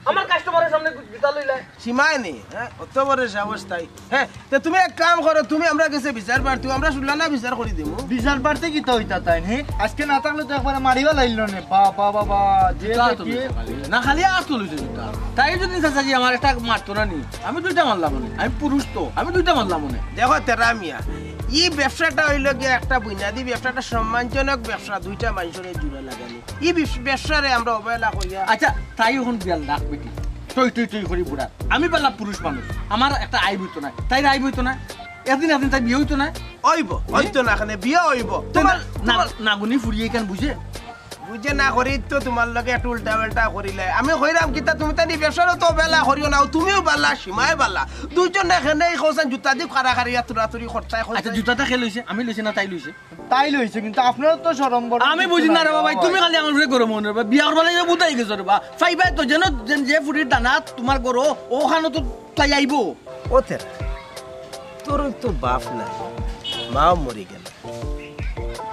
আমার কাস্টমারের সামনে জুতা লইলে। সীমায় নি, হ্যাঁ? অত বড় সাহস তাই। হ্যাঁ, তে তুমি এক কাম করো, তুমি আমরার গেছে বিচার প্রার্থী, আমরা শুনলা না বিচার করি দিমু। বিচার প্রার্থী কিতা অইতা তাইন, হে? আজকে না থাকলে তো একবারে মারিবা লাইল নে। বা, বা, বা, বা, যে জুতা তো দেখি। লইছে খালি। না, খালি আত তো লইছে জুতা। তাই যদি চাচাজি আমার একটা মারতো না নি, আমি দুইটা মারলাম নে। আমি পুরুষ তো, আমি দুইটা মারলাম নে। দেখো তেরা মিয়া, ই ব্যবসাটা অইলো গিয়া একটা বুনিয়াদি ব্যবসা, একটা সম্মানজনক ব্যবসা, দুইটা মানুষরে জুড়া লাগানি। ই ব্যবস-, ব্যবসারে আমরা অবহেলা করিয়া। আচ্ছা, তাই এখন বিয়ার লাখ বেটি। টই টই টই করি বুড়া। আমি বেলা পুরুষ মানুষ, আমার একটা আইব অইতো না, তাইর আইব অইতো না, একদিন একদিন তাইর বিয়া অইতো না। অইব, অইতো না কেনে, বিয়া অইব। তোমার, না, তোমার নাগুনি ফুরিয়ে কেন বুঝে? বুঝে না করি তো তোমার লগে একটু উল্টা পাল্টা করিলে। আমি কইরাম কিতা, তুমি তাইন ই ব্যবসারও তো বেলা করিও না, তুমিও বালা, সীমায় বালা। দুইজন এখানে এই কৌশল জুতা দি কাড়াকাড়ি আর তুড়াতুড়ি করতায়, আচ্ছা, করতায়। জুতাটা কে লইছে? আমি লইছি না, তাই লইছে? তাই লইছে, কিন্তু আপনারও তো শরম বড় আমি কিছু বুঝি না নাই রে বাবা, বাবা। তুমি খালি আমার উপরে গরম মনে রে বাবা। বিয়া করবার লাগি বুঝাই গেছো রে বাবা। পাইবায় তো যেন, যেন যে ফুরির দানা তোমার গরো, ওখানো তো তাই আইবো। ও তেরা, তোর তো বাপ নাই, মাও মরি গেল,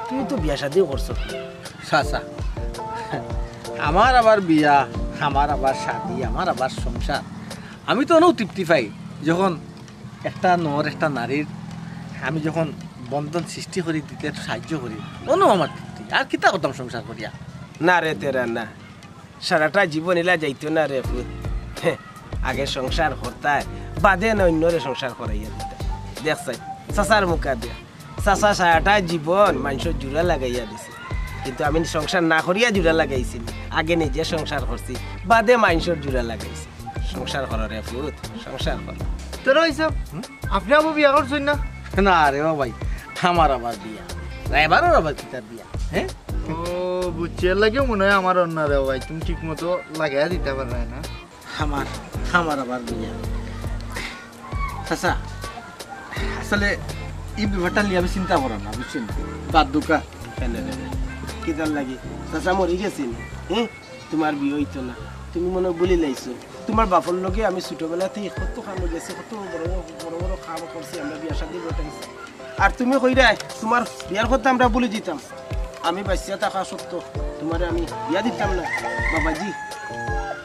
তুই তো বিয়া শাদিও করছস না। চাচা, আমার আবার বিয়া, আমার আবার শাদি, আমার আবার সংসার। আমি তো অনেক তৃপ্তি পাই যখন একটা নর, একটা নারীর আমি যখন বন্ধন সৃষ্টি করি, দিতে একটু সাহায্য করি, অনো আমার তৃপ্তি। আর কিতা করতাম সংসার করিয়া? না রে তেরা না, সারাটা জীবন ইলা যাইতো না রে পুত। আগে সংসার করতায়, বাদে না অন্যরে সংসার করাইয়া দিতায়। দেখ চাই, চাচার মুখা দে। চাচা সারাটা জীবন মানষর জুড়া লাগাইয়া দিছে, কিন্তু আমি সংসার না করিয়া জুড়া লাগাইছি নি। আগে নিজে সংসার করছি, বাদে মানষর জুড়া লাগাইছি। সংসার করো রে পুত, সংসার করো। তোরা অইছো? হুম? আপনে আবার বিয়া করছইন না? না রে ও ভাই, আমার আবার বিয়া। এবারও আবার কিতার বিয়া? হ্যাঁ? ও, বুঝছি, এর লাগিও মনে হয় আমার অন্য রে ভাই, তুমি ঠিক মতো লাগাইয়া দিতে পারো না। আমার, আমার আবার বিয়া। চাচা, আসলে এই ব্যাপারটা নিয়ে আমি চিন্তা করাম না, বুঝছেন? বাদ দুকা। কেন রে? কিতার লাগি? চাচা মরি গেছেন, হ্যাঁ? তোমার বিয়া অইতো না, তুমি মনে হয় ভুলি লাইছো। তোমার বাপর লগে আমি ছোটবেলা থাকি কত খানো গেছি, কত বড় বড়, বড় বড় কাম করছি আমরা, বিয়া শাদি ঘটাইছি। আর তুমি কইরায় তোমার বিয়ার কথা আমরা ভুলি যিতাম। আমি বাঁচিয়া থাকা সত্ত্বেও তোমারে আমি বিয়া দিতাম না। বাবাজি,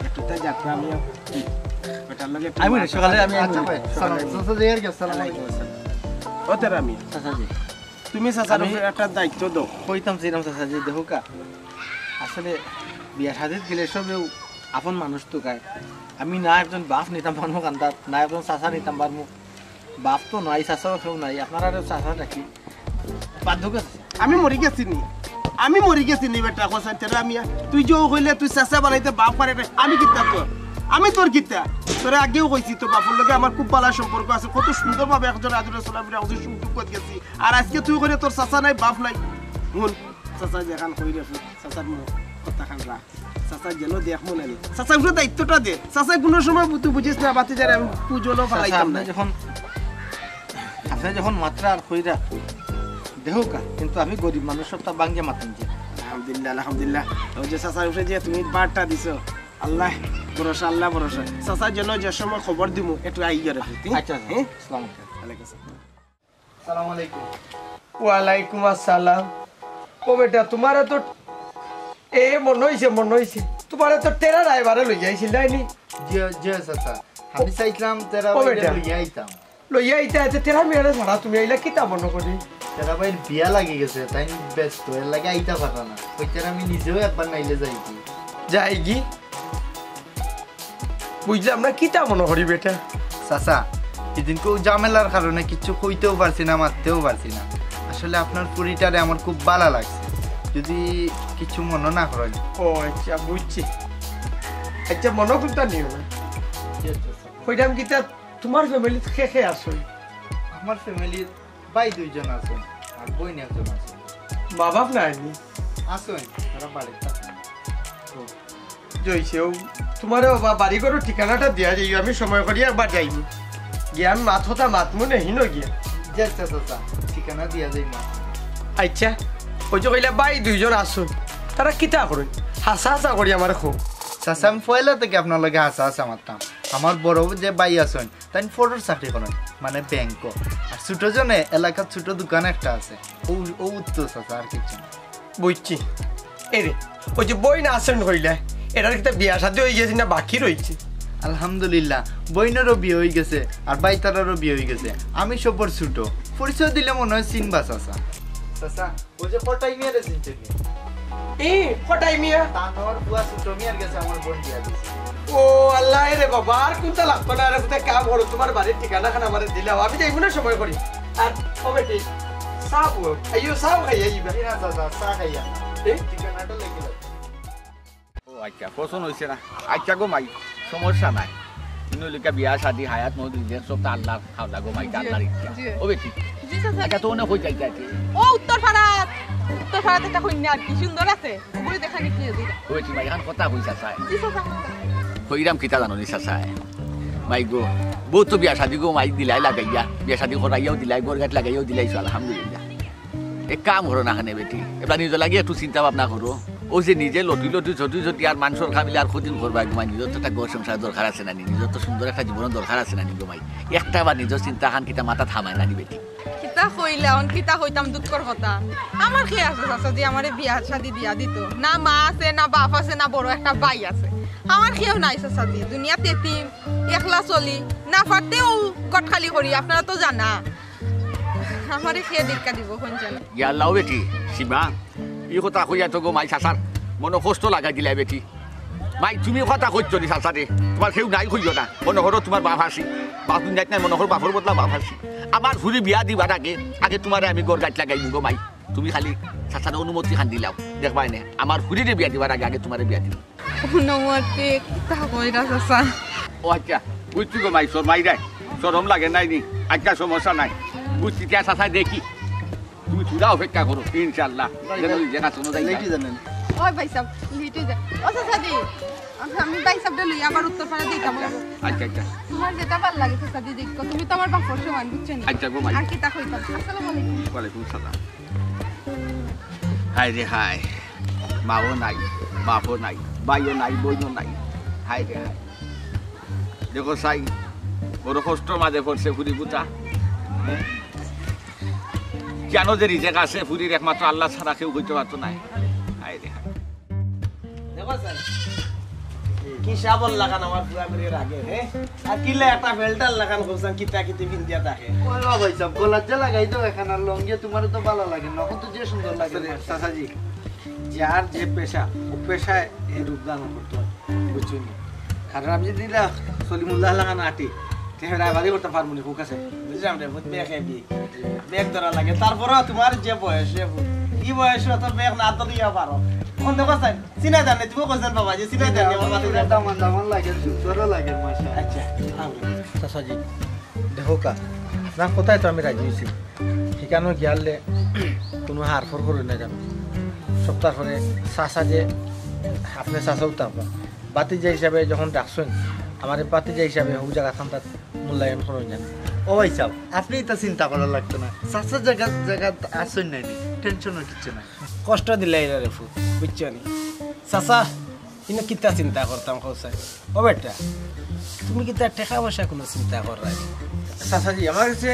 একটু তাই যাত্রা আমি বেটার লগে একটু আমি মাথা সকালে আমি আচ্ছা ভাই, সালাম, চাচা, যাই আর কি, আসসালামু আলাইকুম। ওয়ালাইকুম আসসালাম। ও তেরা মিয়া, চাচাজি। তুমি চাচার আমি উপরে একটা দায়িত্ব দাও। কইতাম চাইরাম চাচাজি, দেখো কা, আসলে বিয়া শাদিত গেলে সবেও আপন মানুষ তো গায়। আমি না একজন বাপ নিতাম পারমু কান্দাত, না একজন চাচা নিতাম পারমু। বাপ তো নাই, চাচাও কেউ নাই, আপনারারে চাচা ডাকি। বাদ দুকা চাচা। আমি মরি গেছি নি, আমি মরি গেছি নি বেটা, কসাই তেরা মিয়া। তুই যে কইলে তুই চাচা বানাইতে বাপ পারে না, আমি কিতা তোর? আমি তোর কিতা? তোরে আগেও কইছি, তোর বাপর লগে আমার খুব ভালা সম্পর্ক আছে, কত সুন্দরভাবে একজন আদরে চলাফেরা করছি, সুখ দুঃখত গেছি। আর আজকে তুই কইলে তোর চাচা নাই, বাপ নাই। হুন, চাচা যেখান কইরে, চাচার মুখ কথা খান রাখ। চাচা যেন দেখ মনে নেই। চাচা উপরে দায়িত্বটা দে। চাচা কোনো সময় তুই বুঝিস না, বাতি যারা আমি পুজোলো চাচা, ফালাইতাম আপনি না। যখন, আপনি যখন মাতরা আর কইরা, দেখো কা, কিন্তু আমি গরিব মানুষ, সবটা ভাঙ্গে মাতুম যে। আলহামদুলিল্লাহ, আলহামদুলিল্লাহ। ওই যে চাচার উপরে যে তুমি বারটা দিছো, আল্লাহ ভরসা, আল্লাহ ভরসা। চাচা যেন যে সময় খবর দিমু, একটু আই গেলে। আচ্ছা, আচ্ছা। হ্যাঁ? আসসালামু আলাইকুম। ওয়ালাইকুম আসসালাম। ওয়ালাইকুম আসসালাম। ও বেটা, তোমারে তো, এ, মনো অইছে, মনো অইছে। তোমারে তো তেরা রায়বারে লইয়া আইছিল, তাই নি? জি, জি, চাচা। আমি চাইছিলাম তেরা ও বাইরে বেটা। লইয়া আইতাম। লইয়া আইতা, আইতা, তেরা মিয়ারে ছাড়া তুমি আইলা কিতা মনো করি? তেরা ভাইর বিয়া লাগি গেছে, তাই ব্যস্ত, এর লাগি আইতা পাররা না। কইতারা আমি নিজেও একবার নাইলে যাইগি। যাইগি? বুঝলাম না, কিতা মনো করি বেটা? চাচা, হিদিনকে অউ ঝামেলার কারণে কিচ্ছু কইতেও পারছি না, মাততেও পারছি না। আসলে আপনার ফুরিটারে আমার খুব ভালা লাগছে, যদি কিছু মনো না করেন। ও আচ্ছা, বুঝছি। আচ্ছা, মনো কুনতা নিও না। কইরাম কিতা, তুমার ফ্যামিলিত কে কে আছইন? আমার ফ্যামিলির ভাই দুইজন আছইন, আর বইন একজন আছে। মা বাপ নাই নি? আছইন, তারা বাড়িত থাকইন। জয়সে, অউ তুমারে বাবা বাড়ি ঘরর ঠিকানাটা দিয়া যাইও, আমি সময় করি একবার যাইমু। গিয়া আমি মাত কথা মাতমু নে হিনো গিয়া। জি আচ্ছা চাচা, ঠিকানা দিয়া যাইমু। আচ্ছা, অউ যে কইলা ভাই দুইজন আছইন, তারা কিতা করইন? হাছা হাছা করি আমারে কও। চাচা, আমি পয়লা থাকি আপনার লগে হাছা হাছা মাতরাম। আমার বড় যে ভাই আছইন, তাইন ফটোর চাকরি করইন, মানে ব্যাংকো। আর ছোট জনে এলাকাত ছোট দোকান একটা আছে, অউ, অউ তো চাচা, আর কিচ্ছু না। বুঝছি। এরে, অউ যে বইন আছইন কইলা, এরার কিতা বিয়া শাদি অইগেছে না বাকি রইছে? আলহামদুলিল্লাহ, বইনরও বিয়া অইগেছে, আর ভাইটারও বিয়া অইগেছে। আমি সবর ছোট, পরিচয় দিলে মনো অয় চিনবা চাচা। চাচা, অউ যে কটাই মিয়ারে চিনছইন নি? এ, কটাই মিয়া? তান ফুয়া ছোট মিয়ার গেছে আমার বইন বিয়া দিছে। ও আল্লাহ, এরে বাবা, আর কুনতা লাগতো না, এরে কুনতা কাম করো, তুমার বাড়ির ঠিকানাখান আমারে দিলাও, আমি যাইমু নে সময় করি। আর ও বেটি, চা বও, আইও চা খাই আইবা। জি না চাচা, চা খাইয়া। এ? ঠিকানাটা লেখি দাও। ও আচ্ছা, পছন্দ অইছে না। আচ্ছা গো মাই, সমস্যা নাই। ইনো লিখা বিয়া শাদি হায়াত মউত দিলেন সব তো আল্লাহর খাওলা গো মাই, আল্লাহর ইচ্ছা। জি। ও বেটি, জি চাচা। আচ্ছা তো অনে কই যাইতে আছে? ও উত্তর পাড়াত, উত্তর পাড়াত একটা কইন্যা আর কি সুন্দর আছে, ওগুলো দেখা নিতে দিই। ও বেটি মাই, এখান কথা কই চাচায়। জি চাচা। কইরাম কিতা জানো নি চাচায়? মাই গো, বউ তো বিয়া শাদি গো মাই দিলাই লাগাইয়া, বিয়া শাদি করাইয়াও দিলাই, ঘর গাট লাগাইয়াও দিলাইছো, আলহামদুলিল্লাহ। এক কাম করো না কেনে বেটি, এবার নিজর লাগি একটু চিন্তা ভাবনা করো। ও যে নিজে লটি লটি চটি চটি আর মানষর কামিলে আর কদিন করবা গো মাই, নিজর তো একটা ঘর সংসার দরকার আছে না নি, নিজর তো সুন্দর একটা জীবন দরকার আছে না নি গো মাই। একটা বার নিজর চিন্তাখান কিতা মাথাত হামায় না নি বেটি। কিতা কইলা, অন কিতা কইতাম দুঃখর কথা। আমার কে আছে চাচা যে আমারে বিয়া শাদি দিয়া দিত? না মা আছে, না বাপ আছে, না বড় একটা ভাই আছে। আমার কেউ নাই চাচা জি, দুনিয়াত এতিম, একলা চলি, না পারতেও গটখালি করি, আপনারা তো জানা। আমারে কে ভিক্ষা দিব, কোন জানে? ইয়া আল্লাহ বেটি, সীমা, ই কথা কইয়া তো গো মাই চাচার মনো কষ্ট লাগাই দিলাই বেটি। মাই, তুমি কথা কইছো নি চাচারে? তুমার কেউ নাই কইও না। মনো করো তুমার বাপ আছি। বাপ দুনিয়াত নাই, মনো করো বাপর বদলা বাপ আছি। আমার ফুরি বিয়া দিবার আগে, আগে তুমারে আমি ঘর গাট লাগাইমু গো মাই। তুমি খালি চাচারে অনুমতিখান দিলাও। দেখবায় নে, আমার ফুরিরে বিয়া দিবার আগে, আগে তুমারে বিয়া দিমু। অনুমতি কিতা কইরা চাচা? ও আচ্ছা, বুঝছি গো মাই, শরমাই দেয়। শরম লাগে নাই নি? আচ্ছা, সমস্যা নাই। বুঝছি, কে চাচায় দেখি। তুমি থুড়া অপেক্ষা করো, ইনশাআল্লাহ। যেন ওই জায়গা শোনা যায় না। লেটে যাবেন। ওই ভাই সাহেব, লিটু যে। ও চাচা জি, আমি ভাই সাহেবরে লইয়া আবার উত্তর পাড়া দিতাম। আচ্ছা, আচ্ছা। তুমার যেটা ভালা লাগে চাচা জি, দেখো, তুমি তো আমার বাপর সমান, বুঝছো নি? আচ্ছা গো মাই। আর কিতা কইতাম? আসসালামু আলাইকুম। ওয়ালাইকুম সালাম। হায় রে হায়, মাও নাই, বাপও নাই, ভাইও নাই, বইনও নাই। হায় রে হায়। দেখো চাই, বড় কষ্টর মাঝে পড়ছে ফুরি পুতা। জানো যে রিজেক আছে, ফুরির একমাত্র আল্লাহ ছাড়া কেউ কইতে পারতো নায়। হায় রে হায়। দেখো স্যার, কি সাবল লাগান আমার পুরা বেরিয়ে আগে, হ্যাঁ? আর কিলা একটা বেল্টার লাগান করছেন, কিতা কিতি পিন্দিয়া থাকে। ওই বাবা, হিসাব গলার যে লাগাই দাও এখন, আর লঙ্গিয়ে তুমারে তো ভালা লাগে না, কত যে সুন্দর লাগে। আসলে চাচাজি, যার যে পেশা, ও পেশায় এই রূপদান করতে হয়, বুঝছো নি? কারণ আমি যদি ইলা সলিমুল্লাহ লাগান আটি, তে ড্রাইভারি করতে পারবো নি, ফোকাসে। বুঝলাম রে, বহুত বেয়া খেয়ে বেগ ধরা লাগে। তারপরেও তুমার যে বয়স, রে পুত, ই বয়সে তো বেগ না ধরিয়া পারো। কোন দেখো চাই, চিনা জানে, তুমি কইছেন বাবা যে চিনা জানে, বাবা, চিনা জানে। দামান দামান লাগে, সুন্দরও লাগে, মাশাআল্লাহ। আচ্ছা, আচ্ছা। চাচাজি, দেখো কা, আপনার কথায় তো আমি রাজি হইছি। ঠিকানো গিয়ালে কোনো হারফর করে না জানো। সপ্তাহ পরে চাচা যে, আপনি চাচাও তো আপনার। বাতিজা হিসাবে যখন ডাকছেন, আমার বাতিজা হিসাবে হক জায়গা থানতাত মূল্যায়ন করুন জানো। ও ভাই সাহেব, আপনি ইতা চিন্তা করা লাগতো না। চাচা জায়গা, জায়গা আছইন নাই, টেনশনও কিচ্ছু নাই। কষ্ট দিলাই না রে ফুত, বুঝছো নি? চাচা, ইনো কিতা চিন্তা করতাম, কও চাই। ও বেটা, তুমি কিতা টেকা পয়সা কোনো চিন্তা কররায় নি? চাচাজি, আমার কাছে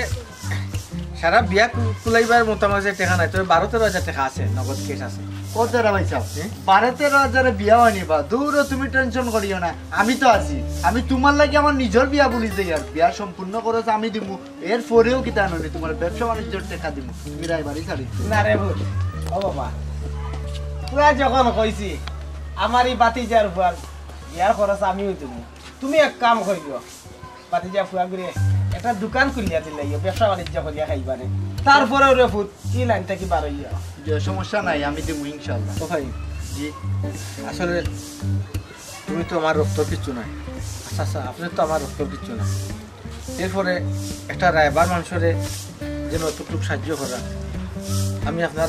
সারা বিয়া কু-, কুলাইবার মতো আমার কাছে টেকা নাই, তবে বারো তেরো হাজার টেকা আছে, নগদ ক্যাশ আছে। ও দাদা ভাই সাহেব, বারো তেরো হাজারে বিয়া অয়নি বা, দূরও তুমি টেনশন করিও না, আমি তো আছি। আমি তুমার লাগি আমার নিজর বিয়া ভুলি যাইয়ার, বিয়া সম্পূর্ণ খরচ আমি দিমু। এর পরেও কিতা আনো নি, তুমার ব্যবসা বাণিজ্যর টেকা দিমু, তুমি রায়বাড়ি ছাড়ি। না রে ভুল, ও বাবা, পুরা যখন কইছি, আমার এই বাতিজার ফুয়ার বিয়ার খরচ আমিও দিমু। তুমি এক কাম করিও, ভাতিজা ফুয়া ঘুরে একটা দোকান খুলিয়া দিলাইও, ব্যবসা বাণিজ্য করিয়া খাইবানে। তারপরে ওরে ফুত, ই লাইন থাকি বার অইয়া। যে সমস্যা নাই, আমি দিমু ইনশাআল্লাহ। ও ভাই, জি। আসলে তুমি তো আমার রক্তর কিচ্ছু নাই। আচ্ছা, আচ্ছা, আপনি তো আমার রক্তর কিচ্ছু নাই। এরপরে একটা রায়বার মানুষরে যেন অতটুকু সাহায্য করা, আমি আপনার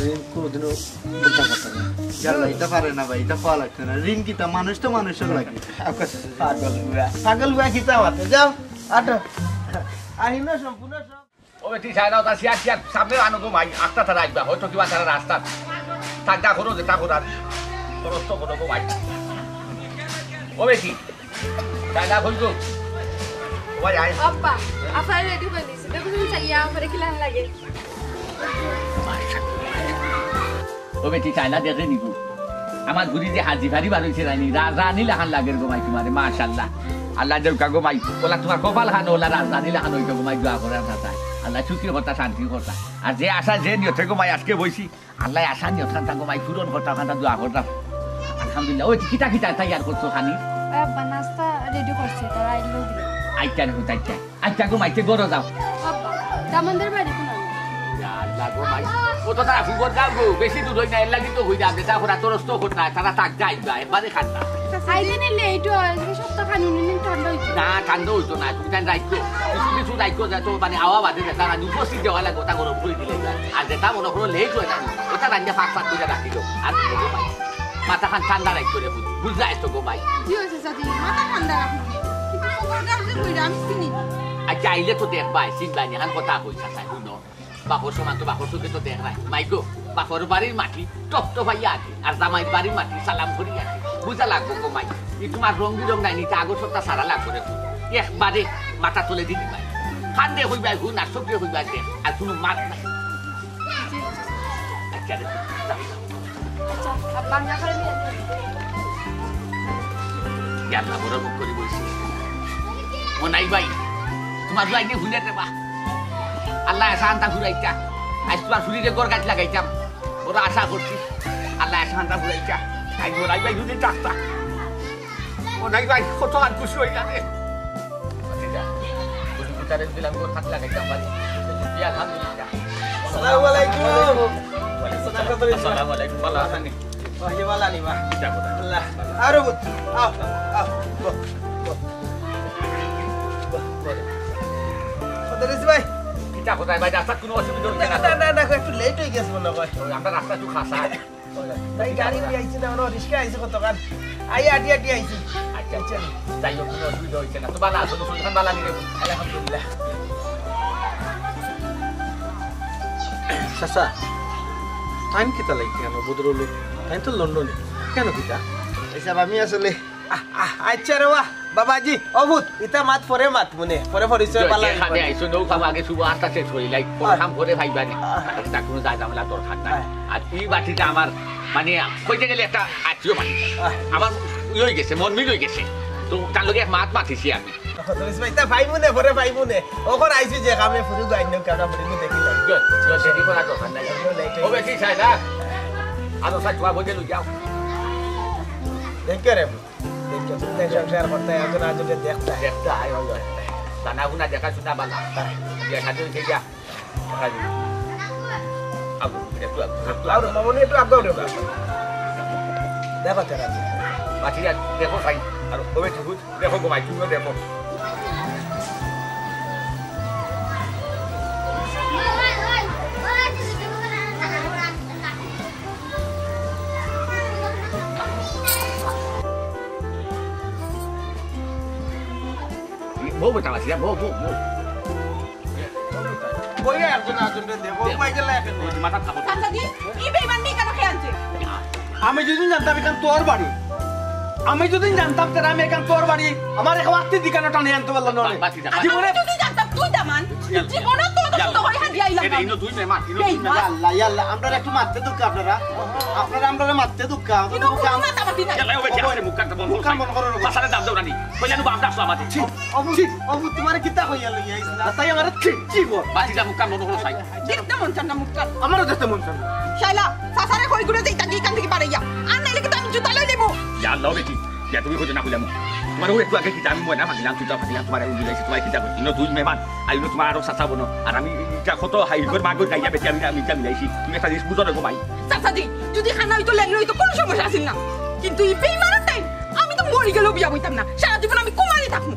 ঋণ কোনোদিনও ভুলতাম পারতাম না। ইয়াল্লা, এটা পারে না ভাই, এটা পাওয়া লাগতো না। ঋণ কিতা, মানুষ তো মানুষের লাগে। আচ্ছা, আচ্ছা, আচ্ছা। পাগল বুয়া, পাগল বুয়া কিতা মাতে? যাও, আটো। আহিনো সম্পূর্ণ সব। ও বেটি, চায় না, ওটা চেয়ার, চেয়ার সামনে আনো গো মাই, আস্তা তারা আইবা, হয়তো কিবা তারা রাস্তা ঠান্ডা করো, যেটা করার, খরচ তো করো গো মাই। ও বেটি, চায় না, কই গো? ও ভাই, আয়। আব্বা, আপনারা রেডি হয়ে নিছি, দেখুন চাইয়া আমারে কিলান লাগে। ও বেটি, চাইলা দেখে নিবো। আমার ঘুরি যে হাজি ফারি বার হইছে রানী, রা-, রানী লাখান লাগের গো মাই তোমারে, মাশাআল্লাহ। আল্লাহ দেউকা গো মাই, ওলা তোমার কপাল খান, ওলা রাজধানী লাখান হইতো গো মাই, দোয়া করার কথা। আল্লাহ সুখী কথা, শান্তি কথা। আর যে আশা, যে নিয়তে গো মাই আজকে বইছি, আল্লাহ আশা নিয়ত খান গো মাই পূরণ করতা, খান দোয়া করতা। আলহামদুলিল্লাহ। ওই কিতা কিতা তৈয়ার করছো খানি? ওই আব্বা, নাস্তা রেডি করছি, তারা আইলো দিলে। আইতা না, আইতা। আচ্ছা গো মাইতে ঘরো যাও। আব্বা, দামানদের বাড়ি কোন? ইয়া আল্লাহ গো মাই। ও তো তারা ফুবর যাও গো, বেশি দূর হই না, এর লাগি তো হই না, বেটা ওরা তোর তো হত না, তারা তাক যাইবা, একবারে খান না। আইতে নিলে এইটু, আজকে সপ্তাহ খানি নিলে ঠান্ডা হইতো। না, ঠান্ডা হইতো না, তুমি তাই রাখো। কিছু কিছু রাখো, যা তো মানে আওয়া বাদে যেটা রানি উপস্থিত দেওয়া লাগে, ওটা গরম করে দিলে যায়। আর যেটা মনে করো লেট হয় না, ওটা রান্না পাঁচ সাত করে রাখি দেবো। আর কি গো মাই? মাথা খান ঠান্ডা রাখো রে, বুঝ-, বুঝলাই তো গো মাই। জি হয়েছে চাচি, মাথা ঠান্ডা রাখুন। কিন্তু খবর কাগজে কইরা আমি চিনি। আচ্ছা, আইলে তো দেখবাই, চিনবাই নি, এখন কথা কই, চাচা, হুনো। বাপর সমান তো বাপর চোখে তো দেখ নাই। মাই গো, বাপর বাড়ির মাটি টপ টপ আইয়া আছে, আর জামাইর বাড়ির মাটি সালাম করি আছে। বুঝা লাগবো গো মাই, ই তোমার রং বিরং নাই, নিতে আগর সপ্তাহ সারা লাগবো রে। একবারে মাথা তুলে দিবি মাই। খান্দে হইবাই হুন, আর সবকে হইবাই দেখ, আর কোনো মাত নাই। আচ্ছা রে, যাও। আচ্ছা, আব্বা, আমি এখন নিয়ে আসবো। ইয়াল্লা, বড় মুখ করি বলছি। ও নাই ভাই, তোমার ভাই নিয়ে ভুলে দেবা। আল্লাহ আশা আনতা ঘুরাইতা। আজ তোমার শরীরে গড় গাছ লাগাইতাম। ওরা আশা করছি। আল্লাহ আশা আনতা ঘুরাইতা। আজ ওরাই ভাই যদি ডাকতা। ও নাই ভাই, কত আর খুশি হইলাম রে। আচ্ছা, যা। ওই ভিতরে দিলাম, ওর হাত লাগাইতাম পারি। জি, আলহামদুলিল্লাহ। আসসালামু আলাইকুম। ওয়ালাইকুম আসসালাম। আসসালামু আলাইকুম। ভালো আছেন নি? ওই যে ভালো আনি বা। কিতা কথা? আল্লাহ। আরো বুঝ। আও, আও, বহ, বহ। বহ, বহ। কত রয়েছে ভাই? কিতা কথা ভাই? রাস্তাত কোনো অসুবিধা হচ্ছে না তো? না, না, না, একটু লেট হয়ে গেছে মনে হয়। ওই আমরা রাস্তা একটু খাসা। ভাই, গাড়ি লই আইছি না, আমরা রিক্সা আইছি কতক্ষণ। আই আটি আটি আইছি। আচ্ছা, আচ্ছা। যাই হোক, কোনো অসুবিধা হইছে না। তো ভালো আছো? তো শরীর খান ভালো লাগে? আলহামদুলিল্লাহ। চাচা, তাইন কিতা লাগি কেন বদরুল? তাইন তো লন্ডনে। কেন কিতা? এই সাহেব, আমি আসলে আহ, আহ, আচ্ছা রে বাহ, বাবাজি, অভূত, ইতা মাত পরে মাত মনে, পরে পরিচয় পালা এখানে আইছো, নৌ খাবো, আগে শুভ আস্তা শেষ করি, লাইক, আহ। কাম করে ভাইবা নি। আহ। এটা কোনো যা ঝামেলা দরকার নাই। আহ। আর এই বাটিটা আমার, মানে, কইতে গেলে একটা আত্মীয় বাটি। আহ। আমার ইয়ে হয়ে গেছে, মন মিল হয়ে গেছে। তো তার লগে এক মাত মাতিছি আমি। কত বেশি ভাই, তা ভাই মনে, পরে ভাই মনে। ওখন আইছি যে কামে ফুরু গাইন নৌ কামে ফুরু দেখি নাই। গুড, গুড, দেরি করা দরকার নাই। ও বেটি চাই না। আরো সাইড ওয়া বইতে লই যাও। দেখে রে। দেখছো, তুমি তো সংসার করতে, একজন আরেকজনকে দেখতে। দেখতে, আয়, হয়, হয়। জানা গুনা দেখাশোনা বালা। বিয়া শাদী হইছে গিয়া। দেখা যাবে। আগো, একটু আগো, একটু আগো। আর মামনি একটু আগো উঠো না। দেখো, তারা আছে। বাকি আর দেখো, ভাই। আর ওবে ঠাকুর, দেখো গো ভাই, তুমিও দেখো। বউ বেটা মাসি, বউ, বউ, বউ। বইয়া একজন আরেকজনরে দেখো, ওই মাইকেল লাগে। ওই মাথা খাবো। চাচা জি, ই বেইমান নি কেন খেয়ে আনছে? আমি যদি জানতাম এখান তোর বাড়ি, আমি যদি জানতাম তাহলে আমি এখান তোর বাড়ি, আমার এক ওয়াক্তি দিকানো টানে আনতে পারলাম না। বাদ, বাদ, বাদ। জীবনে আমি যদি জানতাম তুই দামান, জীবনে তোর মতো করে হাজিয়ে আইলাম না। ইনো তুই মে মা, ইনো তুই মে মা। আল্লাহ, ইয়া আল্লাহ, আমরা একটু মারতে দুঃখ আপনারা। আপনারা আমরা মারতে দুঃখ, আমরা কিন্তু দুঃখ কোনো আম- মাতামাতি নাই। গেলে হবে কি? আরে মুখ কানটা বন্ধ মুখ কান বন্ধ করো। পাশারে দাম দাও রানী। কইলা নু বাপ ডাকছো আমাদের। ছি, অবু, ছি, অবু, তোমারে কিতা কইয়া লইয়া আইছিলা? তাই আমারে ছি, ছি বল। বাতি যা মুখ কান বন্ধ করো সাই। দেখতে মন চান না মুখ কান। আমারও দেখতে মন চান না। শালা, চাচারে কই ঘুরে যাই, তাকে এখান থেকে বাড়াইয়া। আর নাইলে কিন্তু আমি জুতা লই নিবো। ইয়া আল্লাহ বেটি। তুমি কইছো না কইলাম, তোমার ওই একটু আগে কিতা আমি ময়না মাগিলাম, তুই তো মাগিলাম, তোমার আমি বুঝাইছি, তোমার কিতা করছি, ইনো দুই মেহমান, আর ইনো তোমার আরো চাচা বনো, আর আমি ইটা কত হাইগর মাগর গাইয়া বেটি আমি না, আমি ইটা মিলাইছি, তুমি একটা জিনিস বুঝো না গো ভাই। চাচাজি, যদি খানা হইতো, লেংড়া হইতো, কোনো সমস্যা আছিল না, কিন্তু এই বেইমানের তাই আমি তো মরি গেলেও বিয়া বইতাম না, সারা জীবন আমি কুমারী থাকবো।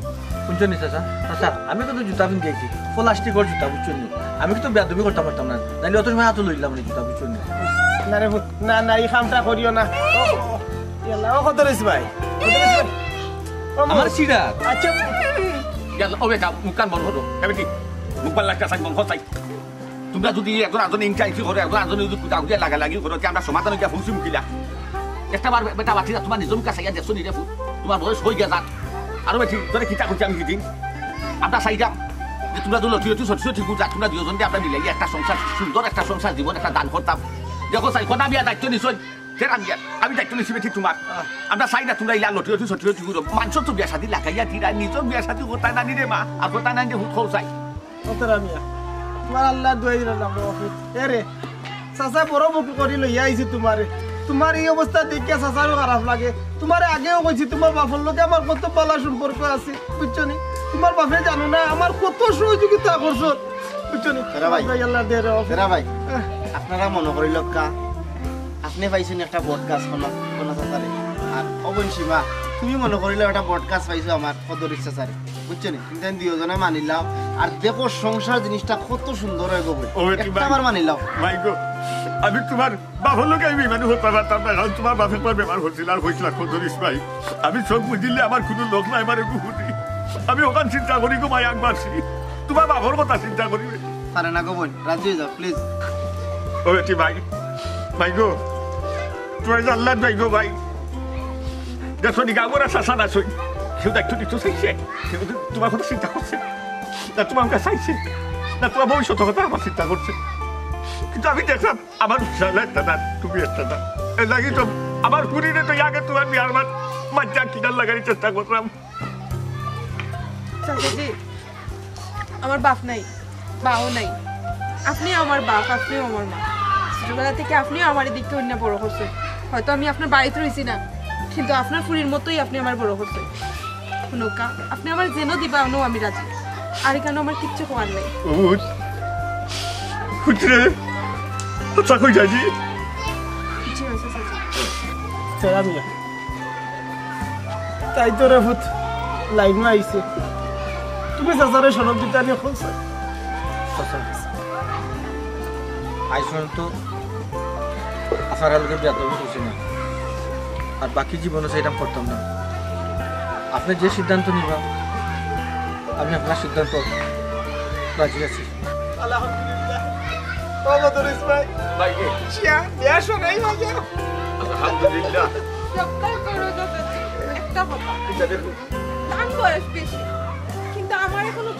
শুনছো নি চাচা? চাচা, আমি কিন্তু জুতা পিন্দি আইছি, প্লাস্টিকর জুতা, বুঝছো নি? আমি কিন্তু বেয়াদবি করতাম পারতাম না, নাইলে অত সময় হাতো লইলাম না জুতা, বুঝছো নি? না রে পুত, না, না, এই কামটা করিও না। ও, ও, ইয়াল্লা, ও কত রইছে ভাই? কত রইছে ভাই? ও, আমার সিরা। আচ্ছা। ইয়াল্লা, ও বেটা, মুখখান বন্ধ করো। এ বেটি, মুখ বাল্লা একটা সাইড বন্ধ কর, সাইড। তোমরা যদি একজন আরেকজন ইংচাইছি করো, একজন আরেকজন যদি কুটাকুটি লাগালাগি করো, তে আমরা সমাধান হইয়া ফুসি মুখিলা। একটা বার বে-, বেটা বাচ্চা তোমার নিজম কাছে ইয়া দেখছো নি রে ফুট? তোমার বয়স হই গেছে। আরো বেশি, তোরে কিতা করছি আমি হিদিন? আমরা চাইলাম যে তোমরা তো লটি লটি সটি সটি বুঝা, তোমরা দুইজন দিয়ে আমরা মিলাইয়া একটা সংসার, সুন্দর একটা সংসার জীবন একটা দান করতাম। দেখো চাই, কোনা বিয়া দায়িত্ব নিছই, ফের আমি আর, আমি দায়িত্ব নিছি বেটি তোমার। আমরা চাই না তোমরা ইলা লটি লটি সটি সটি ঘুরো। মানুষের তো বিয়া শাদি লাগাইয়া দিরা, নিজের বিয়া শাদি কথা নানি রে মা, আর কথা নানি রে ফুট খোঁজ চাই। অতরা মিয়া, তোমার আল্লাহ দোয়াই দিলাম বাবা। এ রে, চাচা বড় মুখ করি লইয়া আইছি তোমারে। তোমার এই অবস্থা দেখিয়া চাচারও খারাপ লাগে। তোমারে আগেও কইছি, তোমার বাপর লগে আমার কত ভালা সম্পর্ক আছে, বুঝছো নি? তোমার বাপে জানো না আমার কত সহযোগিতা করছো, বুঝছো নি? এরা ভাই, আল্লাহ দে রে বাবা। এরা ভাই, আহ। আপনারা মনে করিল কা, আপনি পাইছেন একটা বট গাছ কোনা, কোনা চাচারে। আর অবন সীমা, তুমি মনে করিল একটা বট গাছ পাইছো আমার কদর ইচ্ছা চাচারে। বুঝছো নি? তুমি তাই দুইজনে মানিলাও। আর দেখো, সংসার জিনিসটা কত সুন্দর হয় গো বই। ও বেটি একটা ভাই। বার মানিলাও। ভাই গো, আমি তোমার বাপর লগে আমি বেইমানি করতে পারতাম না, কারণ তোমার বাপে একবার বেমার করছিল আর কইছিল, "কত ধরিস ভাই, আমি চোখ বুঝিলে আমার কোনো লোক নাই, আমার একটু হুদি।" আমি ওখান চিন্তা করি গো ভাই, একবার সি-, তোমার বাপর কথা চিন্তা করি। পারে না গো বোন, রাজি হয়ে যাও, প্লিজ। ও বেটি ভাই, ভাই গো, তোমার আল্লাহ ভাই গো ভাই। দেখো নি, গাঁওর চাচা না সই, কেউ দায়িত্ব নিতে চাইছে, কেউ তো তোমার কথা চিন্তা করছে না, তোমার কথা চাইছে না, তোমার ভবিষ্যৎ কথা আমার চিন্তা করছে। কিন্তু আমি দেখলাম, আমার চাচা একটা না, তুমি একটা না। এর লাগি তো আমার ফুরিরে তো আগে তোমার বিয়ার মাত, মাঝে কিনার লাগানোর চেষ্টা করলাম। চাচাজি, আমার বাপ নাই, মাও নাই। আপনিও আমার বাপ, আপনিও আমার মা। ছোটবেলা থেকে আপনিও আমার এদিকে অন্য বড় করছেন। হয়তো আমি আপনার বাড়িতে রইছি না, কিন্তু আপনার ফুরির মতোই আপনি আমার বড় করছেন। হুনউক্কা, আপনি আমার যেন দিবা, অনও আমি রাজি। আর এখানে আমার কিচ্ছু করার নাই। ও, পুত্রে, কথা কই যাইনি? জি, আচ্ছা, আচ্ছা। সেরা মিয়া। তাই তো রে পুত, লাইনও আইছে। তুমি চাচারে সনদ দিতে আনিয়া কইছে। চাচা, আইজ পর্যন্ত আপনার লগে বেয়াদবি করছি না, আর বাকি জীবনও সেইটা করতাম না। আপনি যে সিদ্ধান্ত নিবা, আমি আপনার সিদ্ধান্ত রাজি আছি। আলহামদুলিল্লাহ। ও বদরুস ভাই। ভাই রে। শিয়া, বিয়া শোনাই ভাই। আলহামদুলিল্লাহ। সবটাই করো তো চাচি। একটা কথা। এটা দেখো। তান বয়স বেশি। কিন্তু আমার এখনো